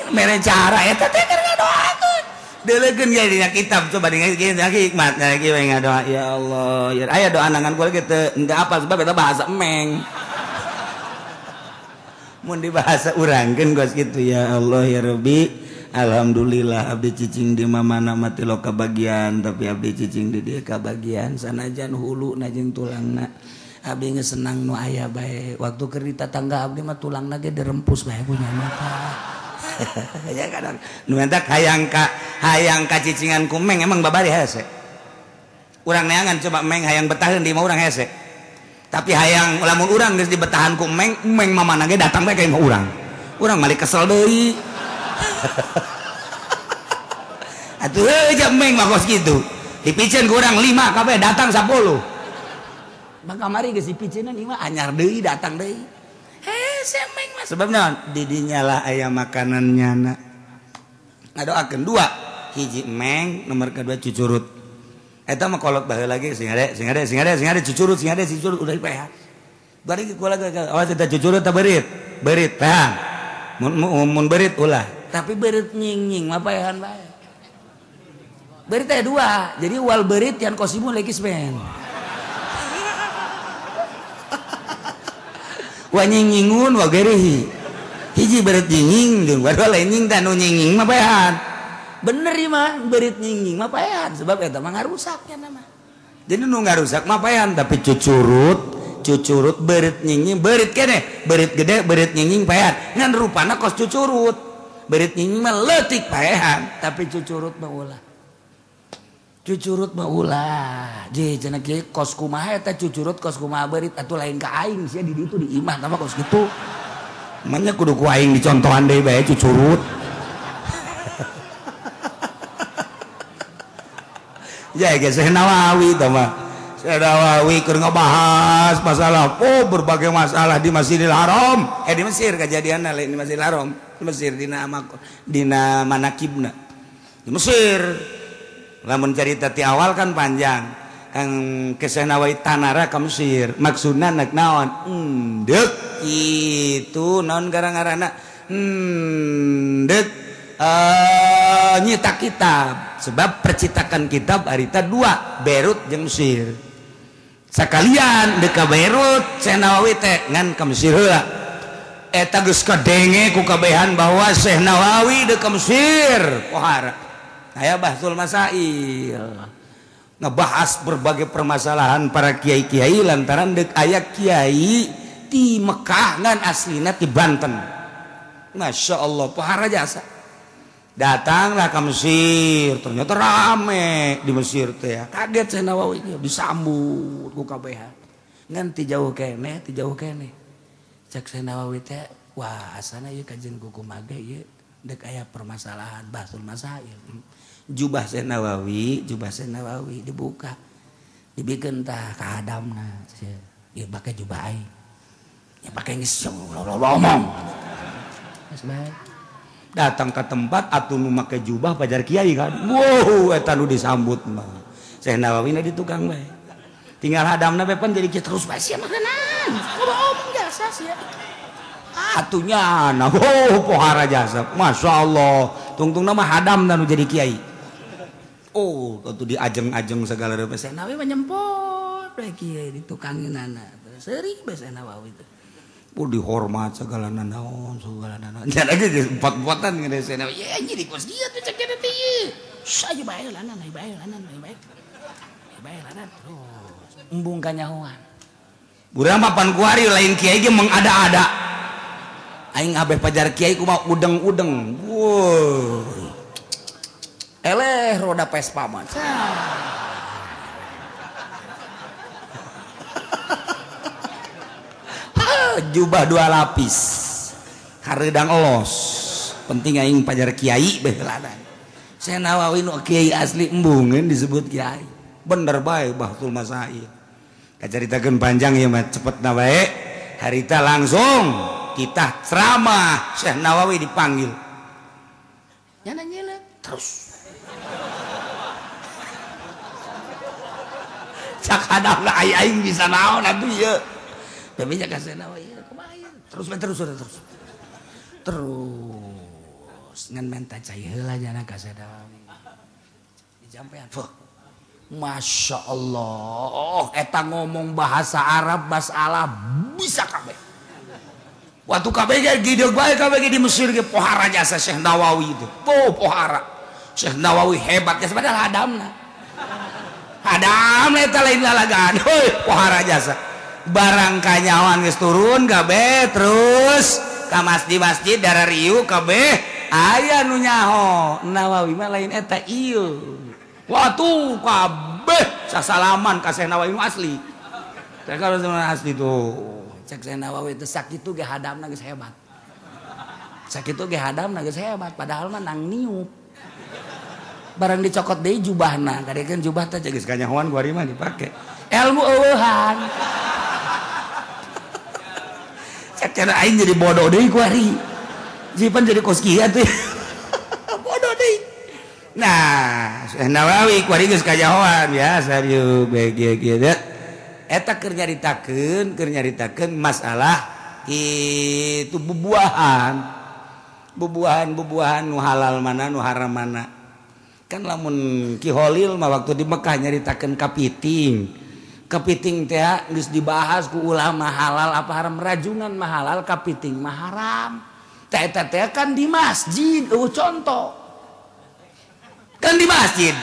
Mere cara eta teh keur ngadoakeun. Deuleukeun ge dina kitab coba dina hikmatna kieu we ngadoa ya Allah ya aya doa nangan kula ge teu henteu apal sebab eta bahasa emeng. Mun di bahasa urangkeun geus kitu ya Allah ya Rabbi, alhamdulillah abdi cicing di mamana mati lo kabagian tapi abdi cicing di dieu kabagian sanajan huluna jeung tulangna abdi geus senang nu aya bae. Waktu keur di tatangga abdi mah tulangna ge dirempus bae ku nya mah. Ya kadang nu entak hayang ka cicingan ku meng emang babari hese. Urang neangan coba meng hayang betaheun di imah urang hese. Tapi hayang lamun urang geus dibetahan ku meng, meng mamana ge datang bae ka imah urang. Urang malik kesel deui. Atuh heuh meng mah kos kitu. Dipiceun ku urang 5 kabeh datang 10. Bang kamari geus dipiceunan ieu mah anyar deui datang deui. Hese meng mah sebab naon? Di dinya lah aya makanan nyana. Ngadoakeun dua, hiji meng, nomor kedua cucurut. Eta mah kolot baheula lagi sing ade sing ade sing ade sing ade cucurut sing ade cucurut udah paehan. Bari kula awas eta cucurut ta beurit. Beurit paehan. Mun beurit ulah. Tapi beurit nying-nying mah paehan bae. Beurit teh dua. Jadi wal beurit yan kosimu lekis men. Wa nying-nyingun wa gerihi. Hiji beurit nying jeung wadua lain nying tah nu nying-nying mah paehan. Bener ieu mah beurit nying-nying mah paehan sebab eta mah ngarusak nya mah. Jadi nu ngarusak mah paehan tapi cucurut beurit nying-nying beurit keneh, beurit gede beurit nying-nying paehan. Ngan rupana kos cucurut. Beurit nying-nying mah leutik paehan tapi cucurut mah ulah. Cucurut mah ulah. Je cenah kieu kos kumaha eta cucurut kos kumaha beurit atuh lain ka aing sia di ditu di imah tah mah kos kitu. Manya kudu ku aing dicontohan deui bae cucurut. Ya geus Syekh Nawawi tah mah. Syekh Nawawi keur ngabahas masalah oh berbagai masalah di Masjidil Haram. Di Mesir kajadianna lain di Masjidil Haram, di Mesir dina dina manakibna. Di Mesir. Lamun cerita ti awal kan panjang. Kang Syekh Nawawi tanara ka Mesir. Maksudna nek naon? Endek kitu naon gara-garana? Endek nyetak kitab. Sebab percetakan kitab harita dua, Beirut jeung Mesir. Sakalian deuk ka Beirut Syekh Nawawi teh ngan ka Mesir heula. Eta geus kadenge ku kabehan bahwa Syekh Nawawi deuk ka Mesir. Pohara. Aya Bahsul Masail. Ngebahas berbagai permasalahan para kiai-kiai lantaran deuk aya kiai ti Mekah ngan aslina ti Banten. Masya Allah, pohara jasa. Datanglah ke Mesir, ternyata rame di Mesir teh. Kaget Syekh Nawawi disambut ku kabehan. Ngan ti jauh keneh, ti jauh keneh. Cek Syekh Nawawi teh, wah asana ieu kajen kukumaha ge ieu deuk aya permasalahan Bahsul Masail. Jubah Syekh Nawawi dibuka. Dibikeun tah ka adamna. Ieu pake jubah aing. Ya pake geus ngomong. Geus bae. Datang ke tempat atuh nu make jubah pajar kiai kan. Wow, eta nu disambut mah. Syekh Nawawi na di tukang bae. Tinggal hadamna bae pan jadi terus bae sia makanan. Kumaha omong jasa sia. Atunya nah, oh pohara jasa. Masya Allah. Tungtungna mah hadamna nu jadi kiai. Oh, atuh diajeng-ajeng segala rupa. Syekh Nawawi mah nyempot bae kiai di tukangeunana. Seuri bae Syekh Nawawi teh. Oh dihormat segala nanaon segala nanaon. Nya lagi empat-empatan ngene Syekh Nawawi. Ye jadi kos kieu teh cek teh ieu. Saja bae lanan, bae lanan, bae. Bae lanan terus. Embung kanyahoan. Urang mah pan kuari lain kiai ge mengada-ada. Aing abeh pajar kiai kumaha udeng-udeng. Woi. Eleh roda Vespa mah. Jubah dua lapis hareudang elos penting aing pajar kiai baheulanan. Syekh Nawawi nu kiai asli embungeun disebut kiai bener bae Bahtul Masail. Kacaritakeun panjang ieu mah cepetna bae harita langsung kita ceramah Syekh Nawawi dipanggil nyana nyelek terus cak hadapna aing bisa naon atuh ieu. Tapi jaga Syekh Nawawi kumaha terus terus terus terus ngan menta cai heula jana ka Syekh Nawawi dijampean. Masya Allah eta ngomong bahasa Arab masalah bisa kabeh. Waktu kabeh ge gideug bae kabeh ge di Mesir ge pohara jasa Syekh Nawawi itu. Oh pohara Syekh Nawawi hebat jasa padahal hadamna hadamna eta lain lalagaan. Heuy pohara jasa barang kanyawan geus turun kabeh terus ka masjid-masjid darah riu kabeh aya nu nyaho Nawawi mah lain eta ieu. Watuh kabeh sasalaman ka Syekh Nawawi nu asli. Teh kalau asli tuh cek Syekh Nawawi teh sakitu ge hadamna geus hebat. Sakitu ge hadamna geus hebat padahal mah nang niup. Barang dicokot deui jubahna, kadekeun jubah teh geus kanyahoan ku ari mah dipake. Ilmu eueuhan. Cek cara aing jadi bodoh deui ku ari. Jipan jadi kos kieu atuh. Bodoh deui. Nah, Syekh Nawawi ku ari geus kajahoan ya serius bae kieu kieu. Eta keur nyaritakeun masalah kitu bubuahan. Bubuahan-bubuahan nu halal mana nu haram mana. Kan lamun Ki Holil mah waktu di Mekah nyaritakeun kapiting. Kepiting teh geus dibahas ku ulama halal apa haram, rajungan mah halal, kepiting mah haram. Teh eta teh kan di masjid, contoh. Kan di masjid.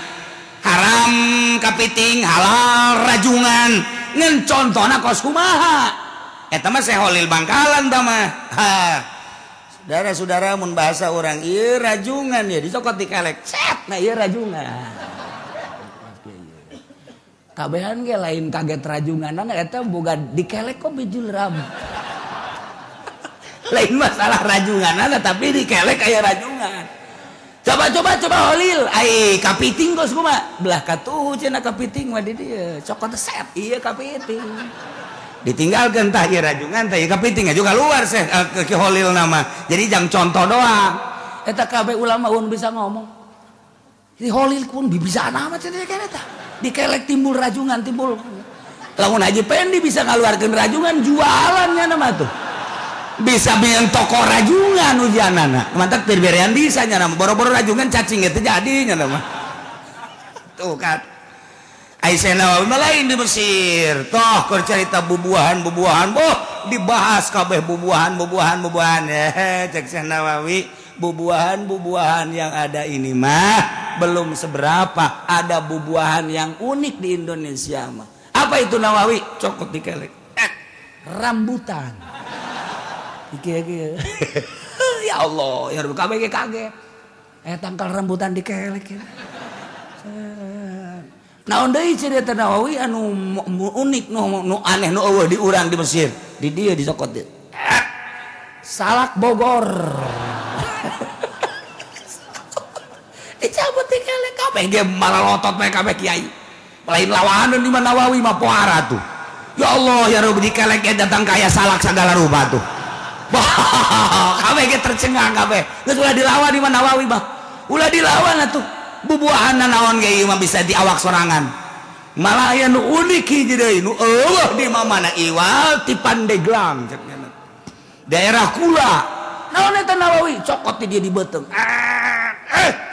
Haram kepiting, halal rajungan. Ngan contona kos kumaha? Eta mah Syekh Holil Bangkalan tah mah. Saudara-saudara mun bahasa urang ieu rajungan ya dicokot dikelek. Set, nah ieu rajungan. Kabehan ge lain kaget rajungan eta boga dikelek kok bijul ram. Lain masalah rajungan tapi dikelek aya rajungan. Coba coba coba Holil, ai kapiting kos kumaha? Belah katuhu cenah kapiting mah di dieu. Cokot set ieu kapiting. Ditinggalkeun tah ieu rajungan tah ieu kapiting juga keluar seh ke Holil nama. Jadi jang contoh doang. Eta kabeh ulama un bisa ngomong. Di Holil pun bisa nama cenah eta. Dikelek timbul rajungan timbul. Lamun Haji Pendi bisa ngaluarkeun rajungan jualannya nama tuh. Bisa bikin toko rajungan ujianana. Mantak tirberean bisa nya nama boro-boro rajungan cacing itu jadinya nama. Tuh kan. Aisyah Nawawi mah lain di Mesir. Toh keur carita bubuahan-bubuahan boh dibahas kabeh bubuahan-bubuahan bubuahan. Cek Syekh Nawawi bubuahan-bubuahan yang ada ini mah belum seberapa, ada bubuahan yang unik di Indonesia mah. Apa itu Nawawi? Cokot dikelek. Rambutan. Iki. Ya Allah, ya Rabbi kabeh kaget. Tangkal rambutan dikelek. Naon deui cerita Nawawi anu unik nu aneh nu eueuh di urang di Mesir. Di dieu dicokot deui. Salak Bogor. Dicabut dikelek kabeh ge malah lotot bae kabeh kiai. Lain lawanan di mana Nawawi mah pohara tuh. Ya Allah ya Rabbi dikelek datang kaya salak segala rupa tuh. Bah, kabeh ge tercengang kabeh. Geus ulah dilawan di mana Nawawi bah. Ulah dilawan atuh. Bubuahan naon ge ieu mah bisa diawak sorangan. Malah aya nu unik hiji deui nu eueuh di mana iwal ti Pandeglang cek nya. Daerah kula. Naon eta Nawawi cokot di dia di beuteung.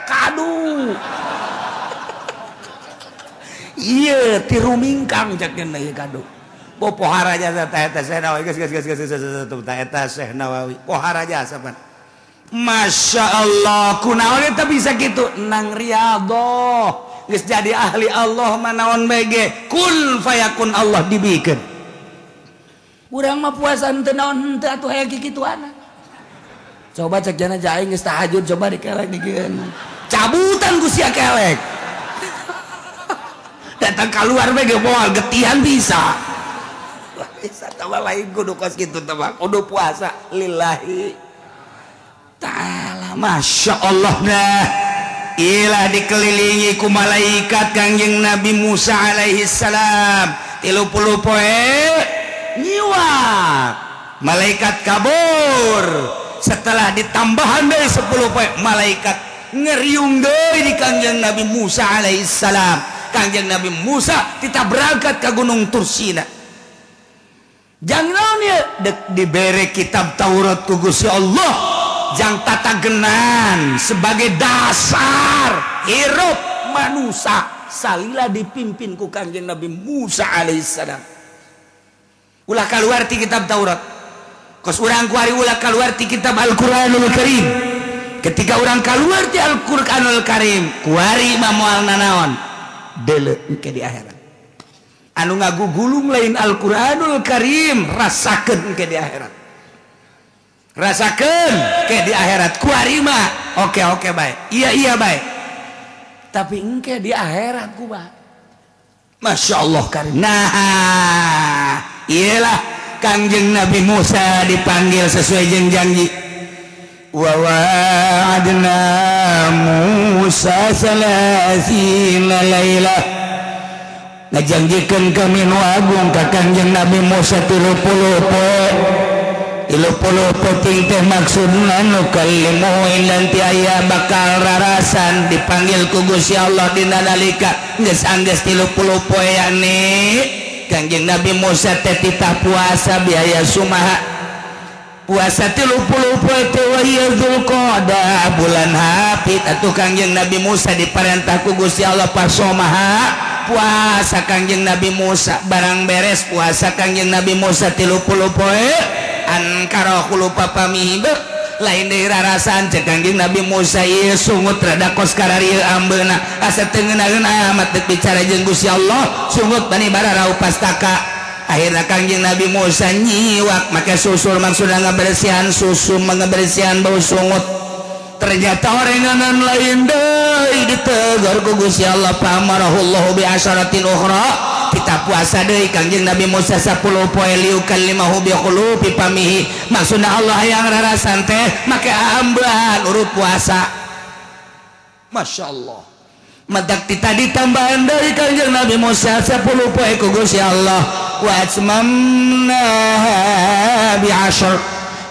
Kadu. Iya, ti rumingkang cek nya ieu kadu. Pohara jasa ta eta Syekh Nawawi geus geus geus geus ta eta Syekh Nawawi pohara jasa pan. Masya Allah kunaon eta bisa kitu nang riyadhah geus jadi ahli Allah mah naon bae ge kun fayakun Allah dibikeun. Urang mah puasa henteu naon henteu atuh aya kikituana. Coba cek jana aing geus tahajud coba dikelek dikeun. Cabutan ku sia kelek. Datang keluar bae ge moal getihan bisa. Bisa tawa lain kudu kos kitu teh kudu puasa lillahi ta'ala. Masya Allah nah ilah dikelilingi ku malaikat Kangjeng Nabi Musa alaihi salam 30 poe nyiwak malaikat kabur setelah ditambahan deui 10 poe malaikat ngeriung deui di Kangjeng Nabi Musa alaihi salam. Kangjeng Nabi Musa tita berangkat ke Gunung Tursina. Jangan naon ieu dek dibere kitab Taurat ku Gusti Allah jang tatagenan sebagai dasar hirup manusia salila dipimpin ku Kangjeng Nabi Musa alaihissalam. Ulah kaluar ti kitab Taurat. Kos urang kuari ulah kaluar ti kitab Al-Qur'anul Karim. Ketika urang kaluar ti Al-Qur'anul Karim, kuari mah moal nanaon? Deuleu engke di akhirat. Anu ngagugulung lain Al-Qur'anul Karim rasakeun ke di akhirat. Rasakeun ke di akhirat kuari mah oke oke bae. Iya iya bae. Tapi engke di akhirat kumaha? Masya Allah karim. Nah, iyalah Kangjeng Nabi Musa dipanggil sesuai jeung janji. Wa wa'adna Musa salasina lailah. Ngajanjikeun kami nu agung ka Kangjeng Nabi Musa 30 poe. 30 peuting teh maksudna nu kallimu nanti aya bakal rarasan dipanggil ku Gusti Allah dina nalika geus anggeus 30 poe yakni Kangjeng Nabi Musa teh titah puasa biaya sumaha puasa 30 poe teh wa hiya Dzulqa'dah bulan Hafid atuh Kangjeng Nabi Musa diparentah ku Gusti Allah pasomaha puasa Kangjeng Nabi Musa barang beres puasa Kangjeng Nabi Musa 30 poe ankara khulufa pamihi lain deui rarasaan cek Kangjeng Nabi Musa ieu sungut rada kos kararieu ambeuna asa teu ngeunaheun amat deuk bicara jeung Gusti Allah sungut bani bararau pastaka. Akhirna Kangjeng Nabi Musa nyiwak make susur maksudna ngabersihan susu ngabersihan bau sungut. Ternyata orenganan lain deui ditegur ku Gusti Allah pamarahullahu bi asyaratin ukhra. Kita puasa deui Kangjeng Nabi Musa 10 poe liukallimahu bi khulufi pamihi maksudna Allah yang rarasan teh make ambean urut puasa. Masya Allah matak tadi tambahan deui Kangjeng Nabi Musa 10 poe ku Gusti Allah wa atmamna bi asyr.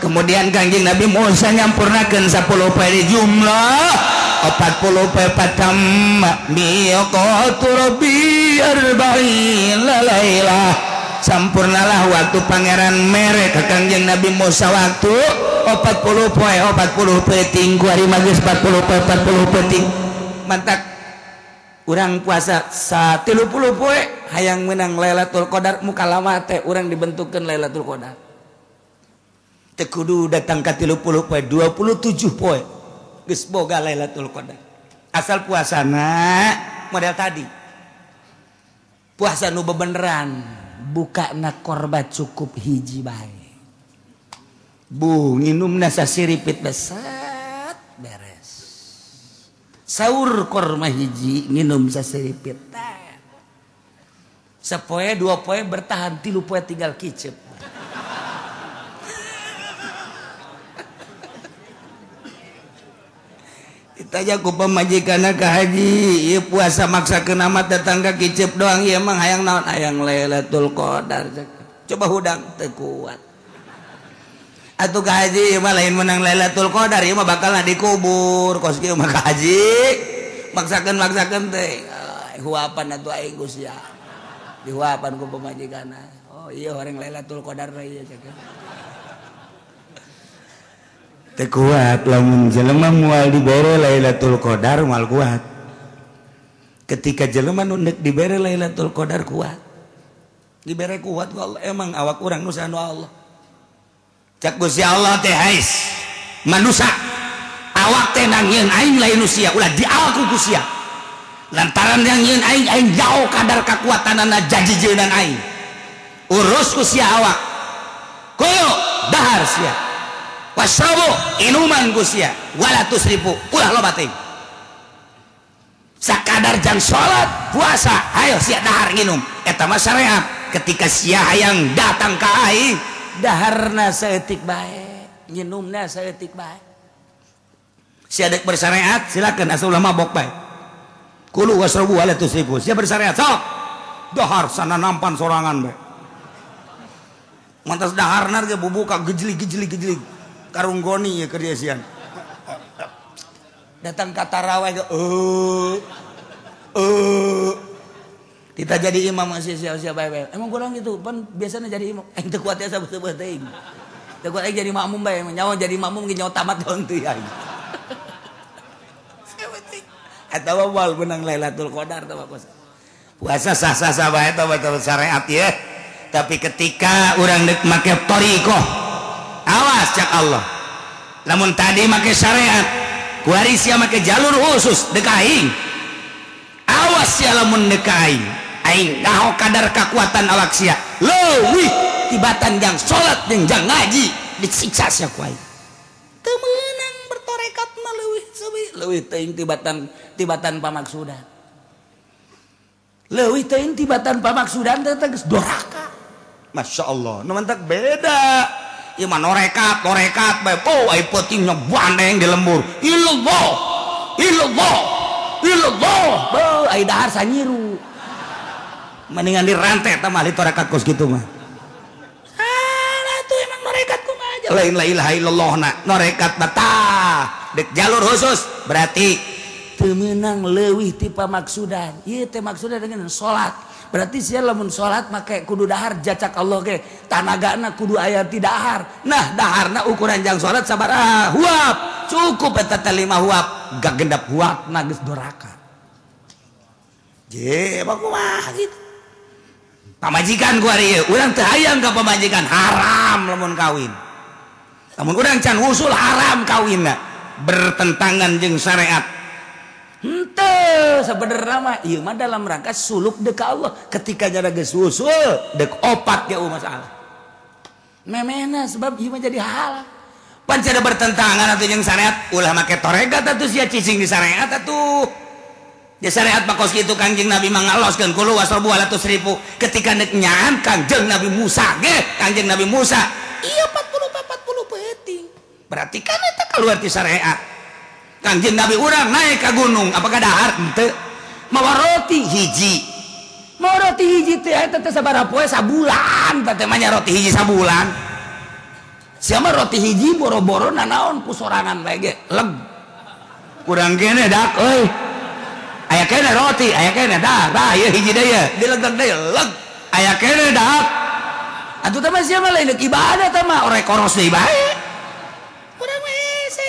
Kemudian Kangjeng Nabi Musa nyampurnakeun 10 poe di jumlah 40 poe patamma miqatu rabbi arba'ina lailah. Sampurnalah waktu pangeran mere ka Kangjeng Nabi Musa waktu 40 poe 40 peuting kuari mah geus 40 poe 40 peuting. Mantak urang puasa 30 poe hayang menang Lailatul Qadar muka lama teh urang dibentukkeun Lailatul Qadar. Teu kudu datang ka 30 poe 27 poe geus boga Lailatul Qadar. Asal puasana model tadi. Puasa nu bebeneran, bukana korba cukup hiji bae. Bu nginumna sasiripit besat beres. Saur korma hiji nginum sasiripit. Sapoe dua poe bertahan 3 poe tinggal kicep. Ditanya ku pamajikanna ka haji, ieu puasa maksakeun amat datang ka kicep doang ieu mah hayang naon hayang Lailatul Qadar. Coba hudang teu kuat. Atuh ka haji ieu mah lain menang Lailatul Qadar ieu mah bakal dikubur kos kieu mah ka haji. Maksakeun teh. Huapan atuh aing ku sia. Dihuapan ku pamajikanna. Oh iya orang Lailatul Qadar ieu cek. Teu kuat lamun jelema moal dibere Lailatul Qadar moal kuat. Ketika jelema nu deuk dibere Lailatul Qadar kuat. Dibere kuat ku Allah emang awak urang nu sanu Allah. Cak Gusti Allah teh hais manusa awak teh nangieun aing lain nu sia ulah diawak ku sia. Lantaran yang nyieun aing aing jauh kadar kakuatanana jajijeunan aing. Urus ku sia awak. Koyo dahar sia. Wasrabu inuman ku sia wala tusrifu ulah loba teuing. Sakadar jang salat puasa ayo sia dahar nginum eta mah syariat. Ketika sia hayang datang ka aing daharna saeutik bae nginumna saeutik bae. Sia dek bersyariat silakan asal ulah mabok bae. Kulu wasrabu wala tusrifu sia bersyariat sok dahar sana nampan sorangan bae. Mantas daharna ge bubuka gejlig-gejlig gejlig karunggoni ya kerja sian. Datang ka tarawih ge kita jadi imam masih sia-sia bae. Emang kurang gitu pan biasanya jadi imam aing teu kuat ya sabeut-beut teuing. Teu kuat aing jadi makmum bae nyawa jadi makmum ge nyawa tamat daun teu aing. Eta mah moal menang Lailatul Qadar tah mah. Puasa sah-sah bae tah syariat ye. Tapi ketika urang deuk make thariqah awas cak Allah. Lamun tadi make syariat, kuari sia make jalur khusus deuk aing. Awas sia lamun deuk aing. Aing ngaho kadar kakuatan awak sia. Leuwih tibatan jang salat jeung jang ngaji disiksa sia ku aing. Teu meunang bertorekat mah leuwih seuwi, leuwih teuing tibatan pamaksudan. Leuwih teuing tibatan pamaksudan teh geus doraka. Masya Allah, nu mantak beda. Ieu mah norekat, norekat bae. Oh, ai peutingnya bandeng di lembur. Illallah. Illallah. Illallah. Beuh, ai dahar sanyiru. Mendingan dirantai eta mah ahli torekat kos kitu mah. Salah tuh emang norekat kumaha aja. Lain la ilaha illallah na, norekat mah tah. Dek jalur khusus berarti teu meunang leuwih ti pamaksudan. Ieu teh maksudan dengan salat. Berarti sia lamun salat make kudu dahar jacak Allah ge tanagana kudu aya ti dahar. Nah daharna ukuran jang salat sabaraha huap cukup eta teh 5 huap gak gendap huapna geus doraka. Je kumaha kitu. Pamajikan ku ari ieu urang teu hayang ka pamajikan haram lamun kawin. Lamun urang can usul haram kawinna bertentangan jeung syariat. Henteu sebenarnya mah ieu mah dalam rangka suluk deuk ka Allah. Ketika nyara geus usul deuk opat ge masalah. Memehna sebab ieu mah jadi halal. Pan cada bertentangan atuh jeung syariat ulah make torekat atuh sia cicing di syariat atuh. Ya syariat mah kos kitu Kangjeng Nabi mah ngaloskeun kulu wasrabu wala tusrifu. Ketika deuk nyaan Kangjeng Nabi Musa ge Kangjeng Nabi Musa ieu 40 peuting. Berarti kan eta keluar ti syariat. Kangjeng Nabi urang naik ke gunung apakah dahar henteu mawa roti hiji. Mawa roti hiji teh eta teh sabaraha poe sabulan teh mah nya roti hiji sabulan. Sia mah roti hiji boro-boro nanaon ku sorangan bae ge leg. Kurang kene dak euy. Aya kene roti, aya kene dak, tah ieu hiji deui ye, dilegeg deui leg. Aya kene dak. Atuh teh mah sia mah lain ibadah teh mah orek koros deui bae.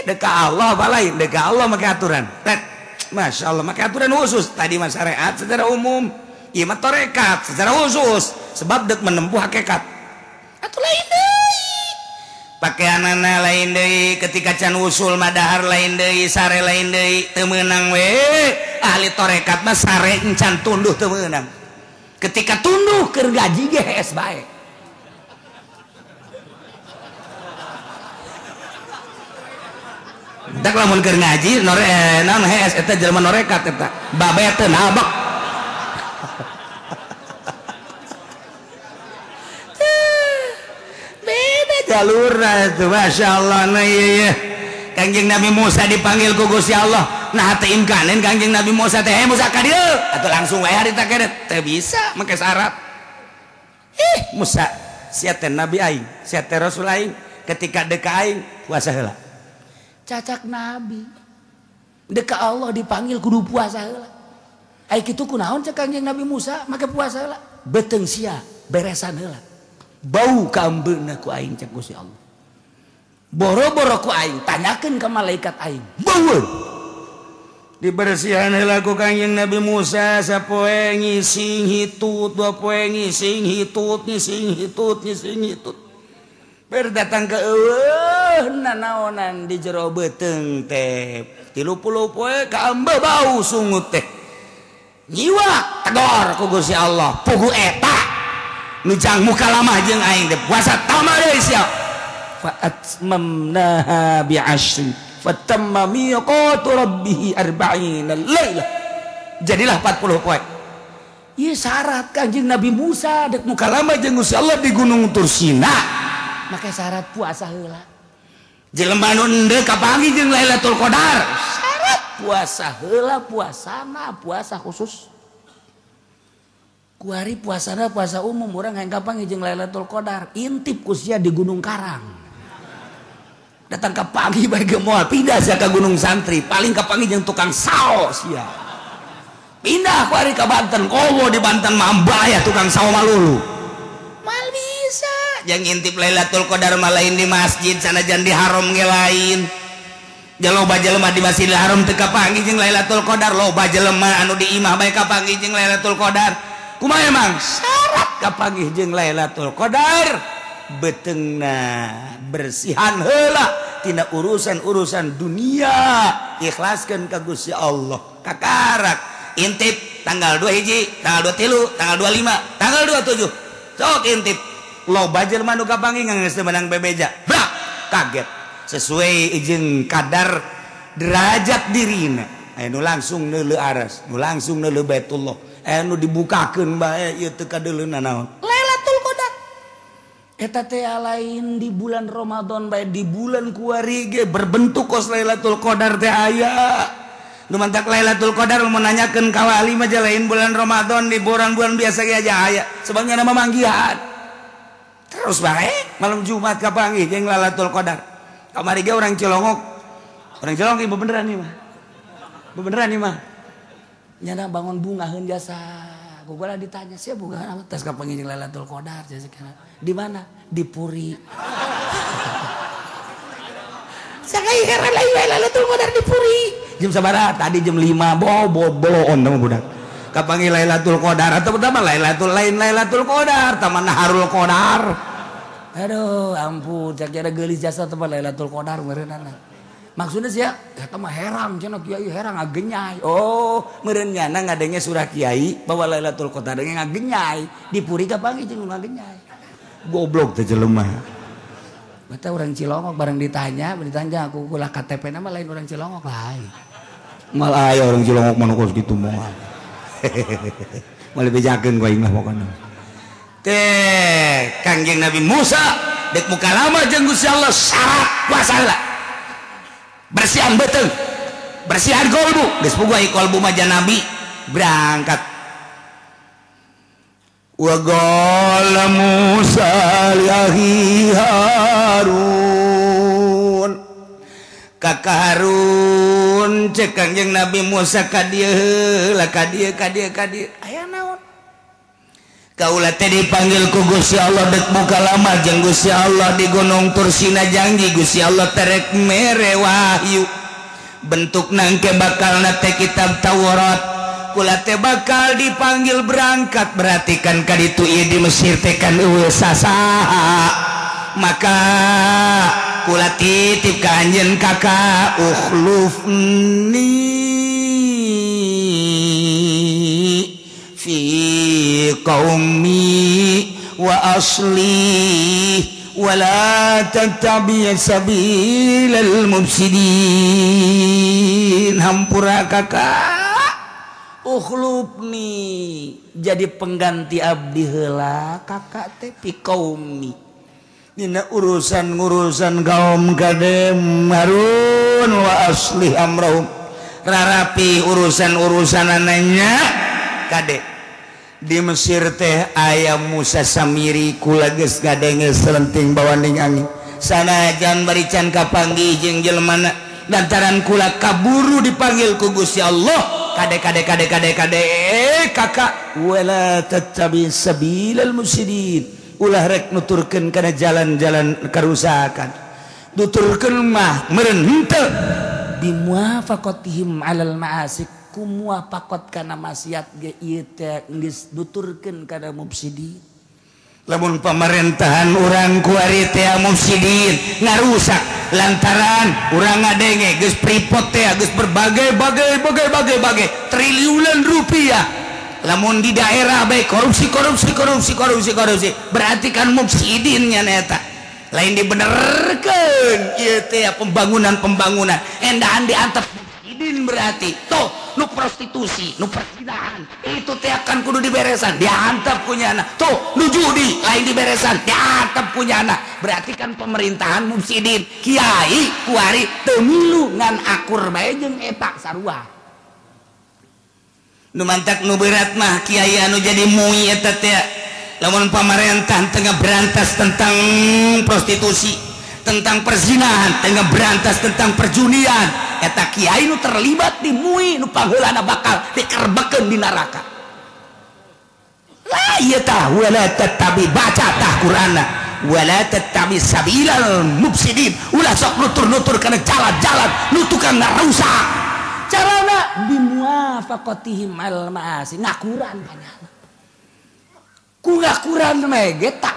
Deka Allah apa lain deka Allah make aturan. Tet. Masya Allah make aturan khusus. Tadi mah syariat secara umum, ieu mah tarekat secara khusus sebab dek menempuh hakikat. Atuh lain deui. Pakaianana lain deui ketika can usul mah dahar lain deui, sare lain deui, teu meunang we. Ahli tarekat mah sare encan tunduh teu meunang. Ketika tunduh keur gaji ge hees bae. Tak lamun keur ngaji nore naon hees eta jelema norekat eta babe teu nabek. Beda jalurna itu masyaallah. Nah ieu Kangjeng Nabi Musa dipanggil ku Gusti Allah. Nah teu imkanen Kangjeng Nabi Musa teh Musa ka dieu atuh langsung wae harita kene teu bisa make syarat. Ih Musa sia teh nabi aing sia teh rasul aing Ketika deka aing puasa heula. Cacak nabi. Deka Allah dipanggil kudu puasa heula. Ai kitu kunaon cek Kangjeng Nabi Musa make puasa heula. Beuteung sia beresan heula. Bau kaambeuna ku aing cek Gusti Allah. Boro-boro ku aing tanyakeun ka malaikat aing. Bau. Dibersihan heula ku Kangjeng Nabi Musa sapoe ngising hitut, dua poe ngising hitut, ngising hitut, ngising hitut. Berdatang ke eueuh nanaonan di jero beuteung teh 30 poe kaambe bau sungut teh. Nyiwak tegor ku Gusti Allah, pugu eta nu jang mukalamah jeung aing teh puasa tama deui sia. Fa atmamnaha bi asyrin fatamma miqatu rabbih arba'ina lailah. Jadilah 40 poe. Ieu syarat Kangjeng Nabi Musa dek mukalama jeung Gusti Allah di Gunung Tursina. Make syarat puasa heula. Jelema nu endeu kapanggih jeung Lailatul Qadar. Syarat puasa heula, puasana puasa khusus. Kuari puasana puasa umum urang hayang kapanggih jeung Lailatul Qadar. Intip ku sia di Gunung Karang. Datang ke pagi bae ge moal pindah sia ka Gunung Santri, paling kapanggih jeung tukang sao sia. Pindah ku ari ka Banten, komo di Banten mah ambaya tukang sao malulu. Mal bisa jeung ngintip Lailatul Qadar mah lain di masjid sanajan di haram ge lain. Loba jelema di Masjidil Haram teu kapanggih jeung Lailatul Qadar, loba jelema anu di imah bae kapanggih jeung Lailatul Qadar. Kumaha emang? Syarat kapanggih jeung Lailatul Qadar beteungna bersihan heula tina urusan-urusan dunia, ikhlaskeun ka Gusti Allah. Kakarak intip tanggal 2 hiji, tanggal 23, tanggal 25, tanggal 27. Sok intip. Loba jelema nu kapanggih geus teu meunang bebeja. Brak, kaget. Sesuai jeung kadar derajat dirina. Aya nu langsung neuleuh aras, nu langsung neuleuh Baitullah. Aya nu dibukakeun bae ieu teu kadeuleuna naon. Lailatul Qadar. Eta teh lain di bulan Ramadan bae, di bulan kuari ge berbentuk kos Lailatul Qadar teh aya. Nu mantak Lailatul Qadar mun nanyakeun ka wali mah lain bulan Ramadan, di bulan-bulan biasa ge aja aya. Sebabnya nama manggihan. Terus bae malam Jumat kapanggih jeung Lailatul Qadar. Kamari ge orang Cilongok. Orang Cilongok ieu beneran ieu mah. Beneran ieu mah. Nyana bangun bungaheun jasa. Gua ditanya, "Sia bunga amat tas kapanggih jeung Lailatul Qadar?" Di mana? Di Puri. Saya heran lain Lailatul Qadar di Puri. Jam sabaraha? Tadi jam 5. Boloon sama budak. Kapanggih Lailatul Qadar atau pertama Lailatul lain Lailatul Qadar, taman Naharul Qadar. Aduh, ampun, cak jara geulis jasa tempat Lailatul Qadar meureunana. Maksudnya sia, eta mah herang cenah kiai herang ngagenyai. Oh, meureun nyana ngadenge surah kiai bahwa Lailatul Qadar ngagenyai. Di Puri kapanggih jeung ngagenyai. Goblok teh jelema. Bata orang Cilongok bareng ditanya aku ulah KTP nama lain orang Cilongok lain. Malah aya orang Cilongok mah kos kitu moal. Moal bejakeun ku aing mah pokona. Teh Kangjeng Nabi Musa dek mukalama jeung Gusti Allah syarat puasa heula. Bersihan beuteung. Bersihan kolbu. Geus puguh ai kolbu mah nabi berangkat. Wa qala Musa li akhi Harun. Kakak Harun cek Kangjeng Nabi Musa ka dieu heula ka dieu ka dieu ka dieu. Aya naon? Kaula teh dipanggil ku Gusti Allah dek mukalama jeung Gusti Allah di Gunung Tursina, janji Gusti Allah terek mere wahyu. Bentuk nangke bakalna teh kitab Taurat. Kula teh bakal dipanggil berangkat, berarti kan kaditu ieu di Mesir teh kan eueuh sasaha. Maka kula titip ka anjeun kakak ukhlufni fi qaumi wa asli wa la tattabi sabilal mufsidin. Hampura kakak, ukhlufni jadi pengganti abdi heula kakak teh fi qaumi dina urusan-urusan kaum kadem Harun wa asli amrahum, rarapi urusan-urusanananya kade. Di Mesir teh aya Musa Samiri kula geus ngadenge selenting bawaning angin. Sanajan barican kapanggih jeung jelema lantaran kula kaburu dipanggil ku Gusti Allah. Kade kade kade kade kade kakak wala tattabi sabilal mufsidin. Ulah rek nuturkeun kana jalan-jalan kerusakan. Nuturkeun mah meureun henteu bimuwafaqatihim alal ma'asi kumuwafaqat kana maksiat ge ieu teh geus nuturkeun kana mufsidin. Lamun pemerintahan urang kuari teh mufsidin ngarusak lantaran urang ngadenge geus pripot teh geus berbagai bagai bagai bagai bagai triliunan rupiah. Lamun di daerah bae korupsi korupsi korupsi korupsi korupsi berarti kan mufsidin nya eta. Lain dibenerkeun ieu teh pembangunan-pembangunan endahan diantep mufsidin berarti toh nu prostitusi, nu perzinahan itu teh akan kudu diberesan, diantep punya anak. Tuh, nu judi lain diberesan, diantep punya anak. Berarti kan pemerintahan mufsidin, kiai kuari teu milu ngan akur bae jeung eta sarua. Nu mantak nu berat mah kiai anu jadi mui eta teh. Lamun pamarentah tengah berantas tentang prostitusi, tentang perzinahan, tengah berantas tentang perjudian, eta kiai nu terlibat di mui nu pangheulana bakal dikerbekeun di neraka. La ieu tah wala tattabi baca tah Qur'anna wala tattabi sabilal mufsidin. Ulah sok nutur-nutur kana jalan-jalan nu tukang ngarusak. Carana bimuwafaqatihim al ma'asi ngakuran kana. Ku ngakuran mah ge tak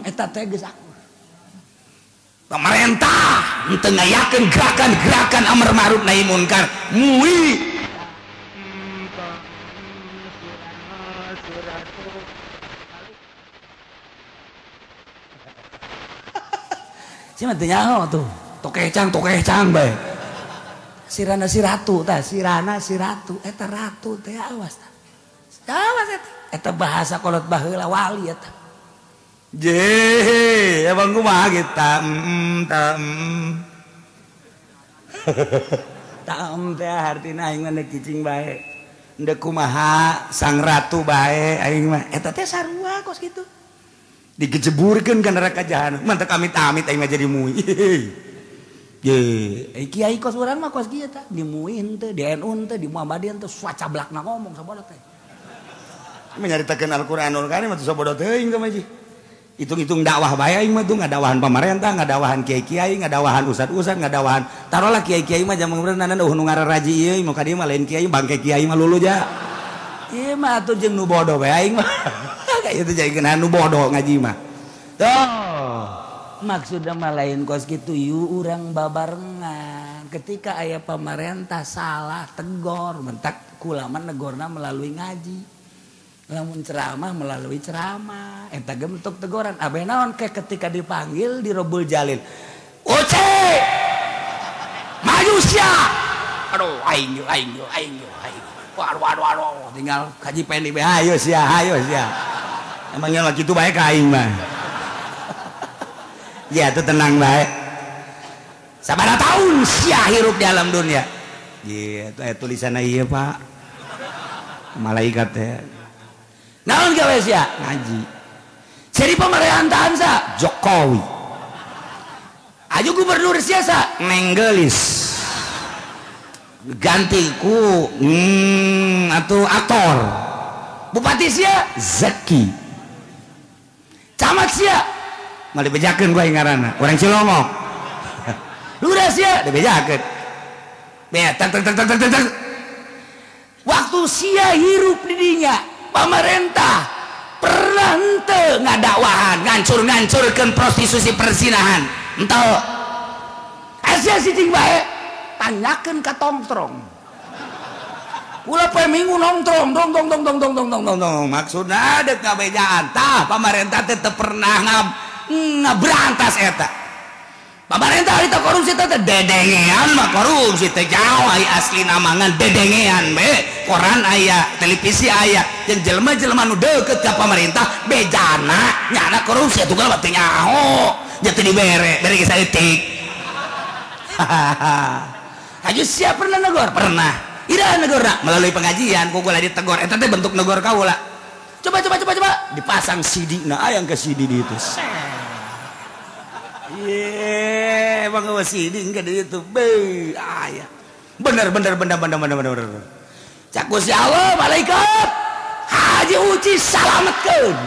eta teh geus akur. Pemerintah henteu ngayakeun gerakan-gerakan amar ma'ruf nahi munkar mui sia mah teu nyaho tuh tokecang bae sirana si ratu tah sirana si ratu eta ratu teh awas tah awas eta eta bahasa kolot baheula wali eta. Je, abang kumaha kita ta teh artina aing mah ndek cicing bae. Ndek kumaha sang ratu bae aing mah. Eta teh sarua kos kitu. Digejeburkeun ka neraka jahanam. Mantap amit-amit aing mah jadi mui. Ye, kiai kos urang mah kos kieu tah, di MUI henteu, di NU henteu, di Muhammadiyah henteu, sacablakna ngomong sabodo teh. Menyaritakeun Al-Qur'anul Karim mah sabodo teuing teh mah. Hitung-hitung dakwah bae aing mah tuh ngadakwahan pamarentah, ngadakwahan kiai-kiai, ngadakwahan ustad-ustad, ngadakwahan. Taruhlah kiai-kiai mah jaman berenana nu ngararaji ieu mah ka dieu mah lain kiai bangke kiai mah lulu ja. Ieu mah atuh jeung nu bodoh bae aing mah. Kayak itu jadi kena nu bodoh ngaji mah. Tuh. Maksudna mah lain kos kitu yu urang babarengan. Ketika aya pamarentah salah tegor, mentak kula mah negorna melalui ngaji. Lamun ceramah melalui ceramah eta ge bentuk teguran abeh naon ke ketika dipanggil di Robul Jalil oce maju sia aduh aing aing aing aing waduh waduh waduh tinggal kaji pendi bae ayo sia emangnya kitu bae ka aing mah ya itu tenang bae sabaraha tahun sia hirup di alam dunia gitu tulisanna ieu Pak malaikat teh naon gawe sia ngaji jadi pemerintahan sa Jokowi aju gubernur sia sa Nenggelis ganti ku atau aktor bupati sia Zaki camat sia mah dibejakeun gua ngaranna urang Cilongok lurah sia dibejakeun be tang tang tang tang tang waktu sia hirup di dinya pemerintah pernah henteu ngadakwahan ngancur-ngancurkeun prostitusi perzinahan henteu sia cicing bae tanyakeun ka tongtrong ulah poe minggu nongtrong dong dong dong dong dong dong dong dong maksudna deuk ngabejaan tah pamarentah teh teu pernah ngaberantas eta pamarentah harita korupsi teh dedengean mah korupsi teh jauh ai asli namangan dedengean be koran aya televisi aya jeung jelema-jelema nu deukeut ka pamarentah bejana nyana korupsi atuh mah teu nyaho nya teu dibere bere geus saeutik. Haji siap pernah negor? Pernah. Ira negorna melalui pengajian ku kula ditegor eta teh bentuk negor kaula. Coba coba coba coba dipasang CD na ayang ke CD di itu. Ye, emang siding ke ditu. Be, aya. Bener bener bener bener bener bener bener. Cak Gusti Allah malaikat Haji Uci salametkeun.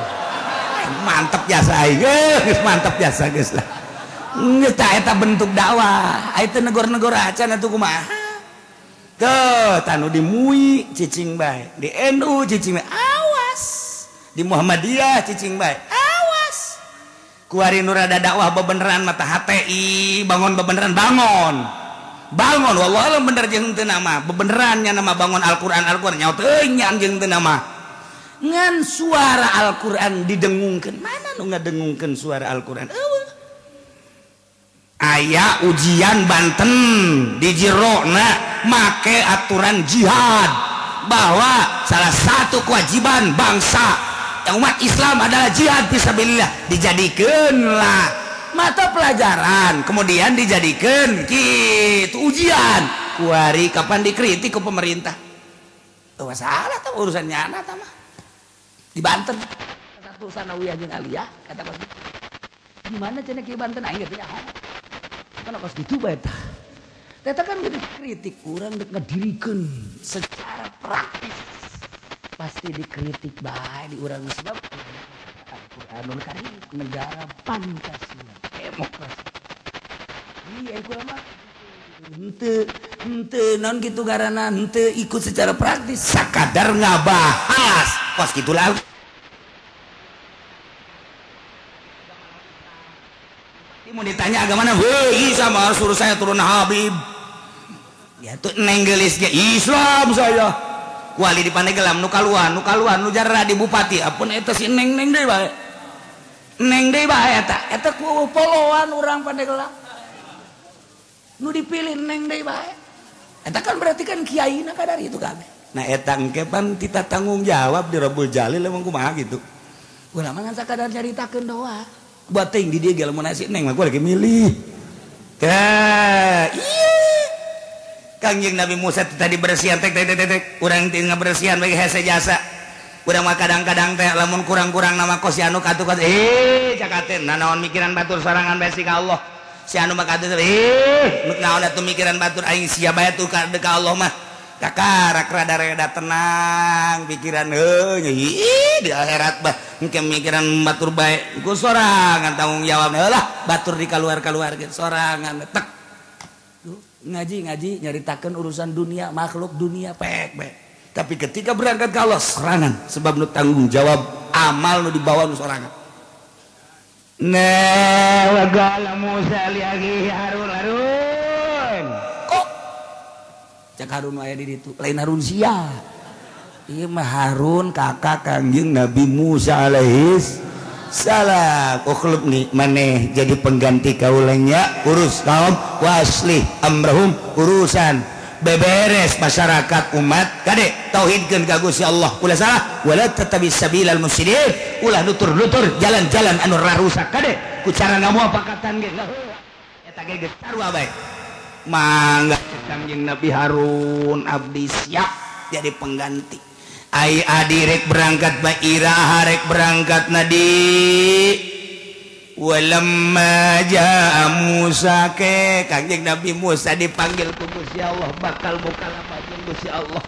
Mantep jasa aing geus, mantep jasa geus lah. Geus tah eta bentuk dakwah. Aya teu negor-negor acan atuh kumaha. Tuh, tanu di MUI cicing bae, di NU cicing bae. Awas. Di Muhammadiyah cicing bae. Awas. Kuari nu rada dakwah bebeneran mata HTI, bangun bebeneran bangun. Bangun wallahu alam bener jeung teu nama, bebeneran nya nama bangun Al-Qur'an Al-Qur'an nyaho teuing nya jeung teu nama. Ngan suara Al-Qur'an didengungkeun, mana nu ngadengungkeun suara Al-Qur'an? Eueuh. Aya ujian Banten di jerona make aturan jihad bahwa salah satu kewajiban bangsa yang umat Islam adalah jihad fisabilillah, dijadikanlah mata pelajaran kemudian dijadikan gitu ujian. Kuari kapan dikritik ke pemerintah? Tuh masalah tuh urusannya anak mah di Banten satu sanawiyah jeung aliyah kata kos gimana cenah ki Banten aing teh kan kos gitu bae tah. Teta kan gitu kritik urang dek ngadirikeun secara praktis pasti dikritik bae di urang sebab Al-Qur'anul Karim negara Pancasila demokrasi. Iya kurang mah henteu henteu naon kitu garana henteu ikut secara praktis sakadar ngabahas kos kitulah. Mau ditanya agama mana? Weh, sama suruh saya turun Habib. Ya tuh nenggelis ge Islam saya. Kuali di Pandeglang nu kaluan, nu kaluan, nu jarra di bupati. Apun eta si neng-neng deui bae. Neng deui bae eta. Eta ku poloan urang Pandeglang. Nu dipilih neng deui bae. Eta kan berarti kan kiaina kadar itu kabeh. Nah eta engke pan kita tanggung jawab di Rabbul Jalil emang kumaha gitu. Ulama ngan sakadar nyaritakeun doa. Buat ting di dia gak mau nasi neng mah gue lagi milih. Tah, iya. Kangjeng Nabi Musa tadi bersihan tek tek tek tek. Urang teu ngabersihan bagi hese jasa. Urang mah kadang-kadang teh lamun kurang-kurang nama kos si anu katuh kos cakaten nanaon mikiran batur sorangan bae si ka Allah. Si anu mah katuh naon atuh mikiran batur aing sia bae tuh ka Allah mah. Kakarak rada-rada tenang pikiran heuh di akhirat bah engke mikiran batur bae ku sorangan tanggung jawab lah batur di kaluar-kaluar sorangan tek ngaji-ngaji nyaritakeun urusan dunia makhluk dunia pek bae tapi ketika berangkat ka Allah sorangan sebab nu tanggung jawab amal nu dibawa nu sorangan. Nah wa qala Musa li akhihi Harun Harun kok cak Harun aya di ditu lain Harun sia ieu mah Harun kakak Kangjeng Nabi Musa alaihis salam. Ukhlub nih maneh jadi pengganti kaulanya urus kaum waslih amrahum urusan beberes masyarakat umat kade tauhidkeun ka Gusti Allah ulah salah wala tattabi sabilal mufsidin ulah nutur-nutur jalan-jalan anu rarusak kade ku cara ngamoal pakatan ge eta ge geus sarua bae. Mangga Kangjeng Nabi Harun abdi siap jadi pengganti. Ai adi rek berangkat ba iraha rek berangkat nadi. Walamma jaa Musa ke Kangjeng Nabi Musa dipanggil ku Gusti Allah bakal mukalama jeung Gusti Allah.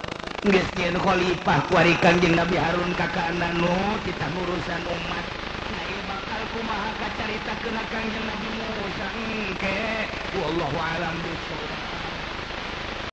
Geus nyieun khalifah kuari Kangjeng Nabi Harun kakana nu kita urusan umat. Nah ieu bakal kumaha kacaritakeun Kangjeng Nabi Musa engke wallahu alam bissawab.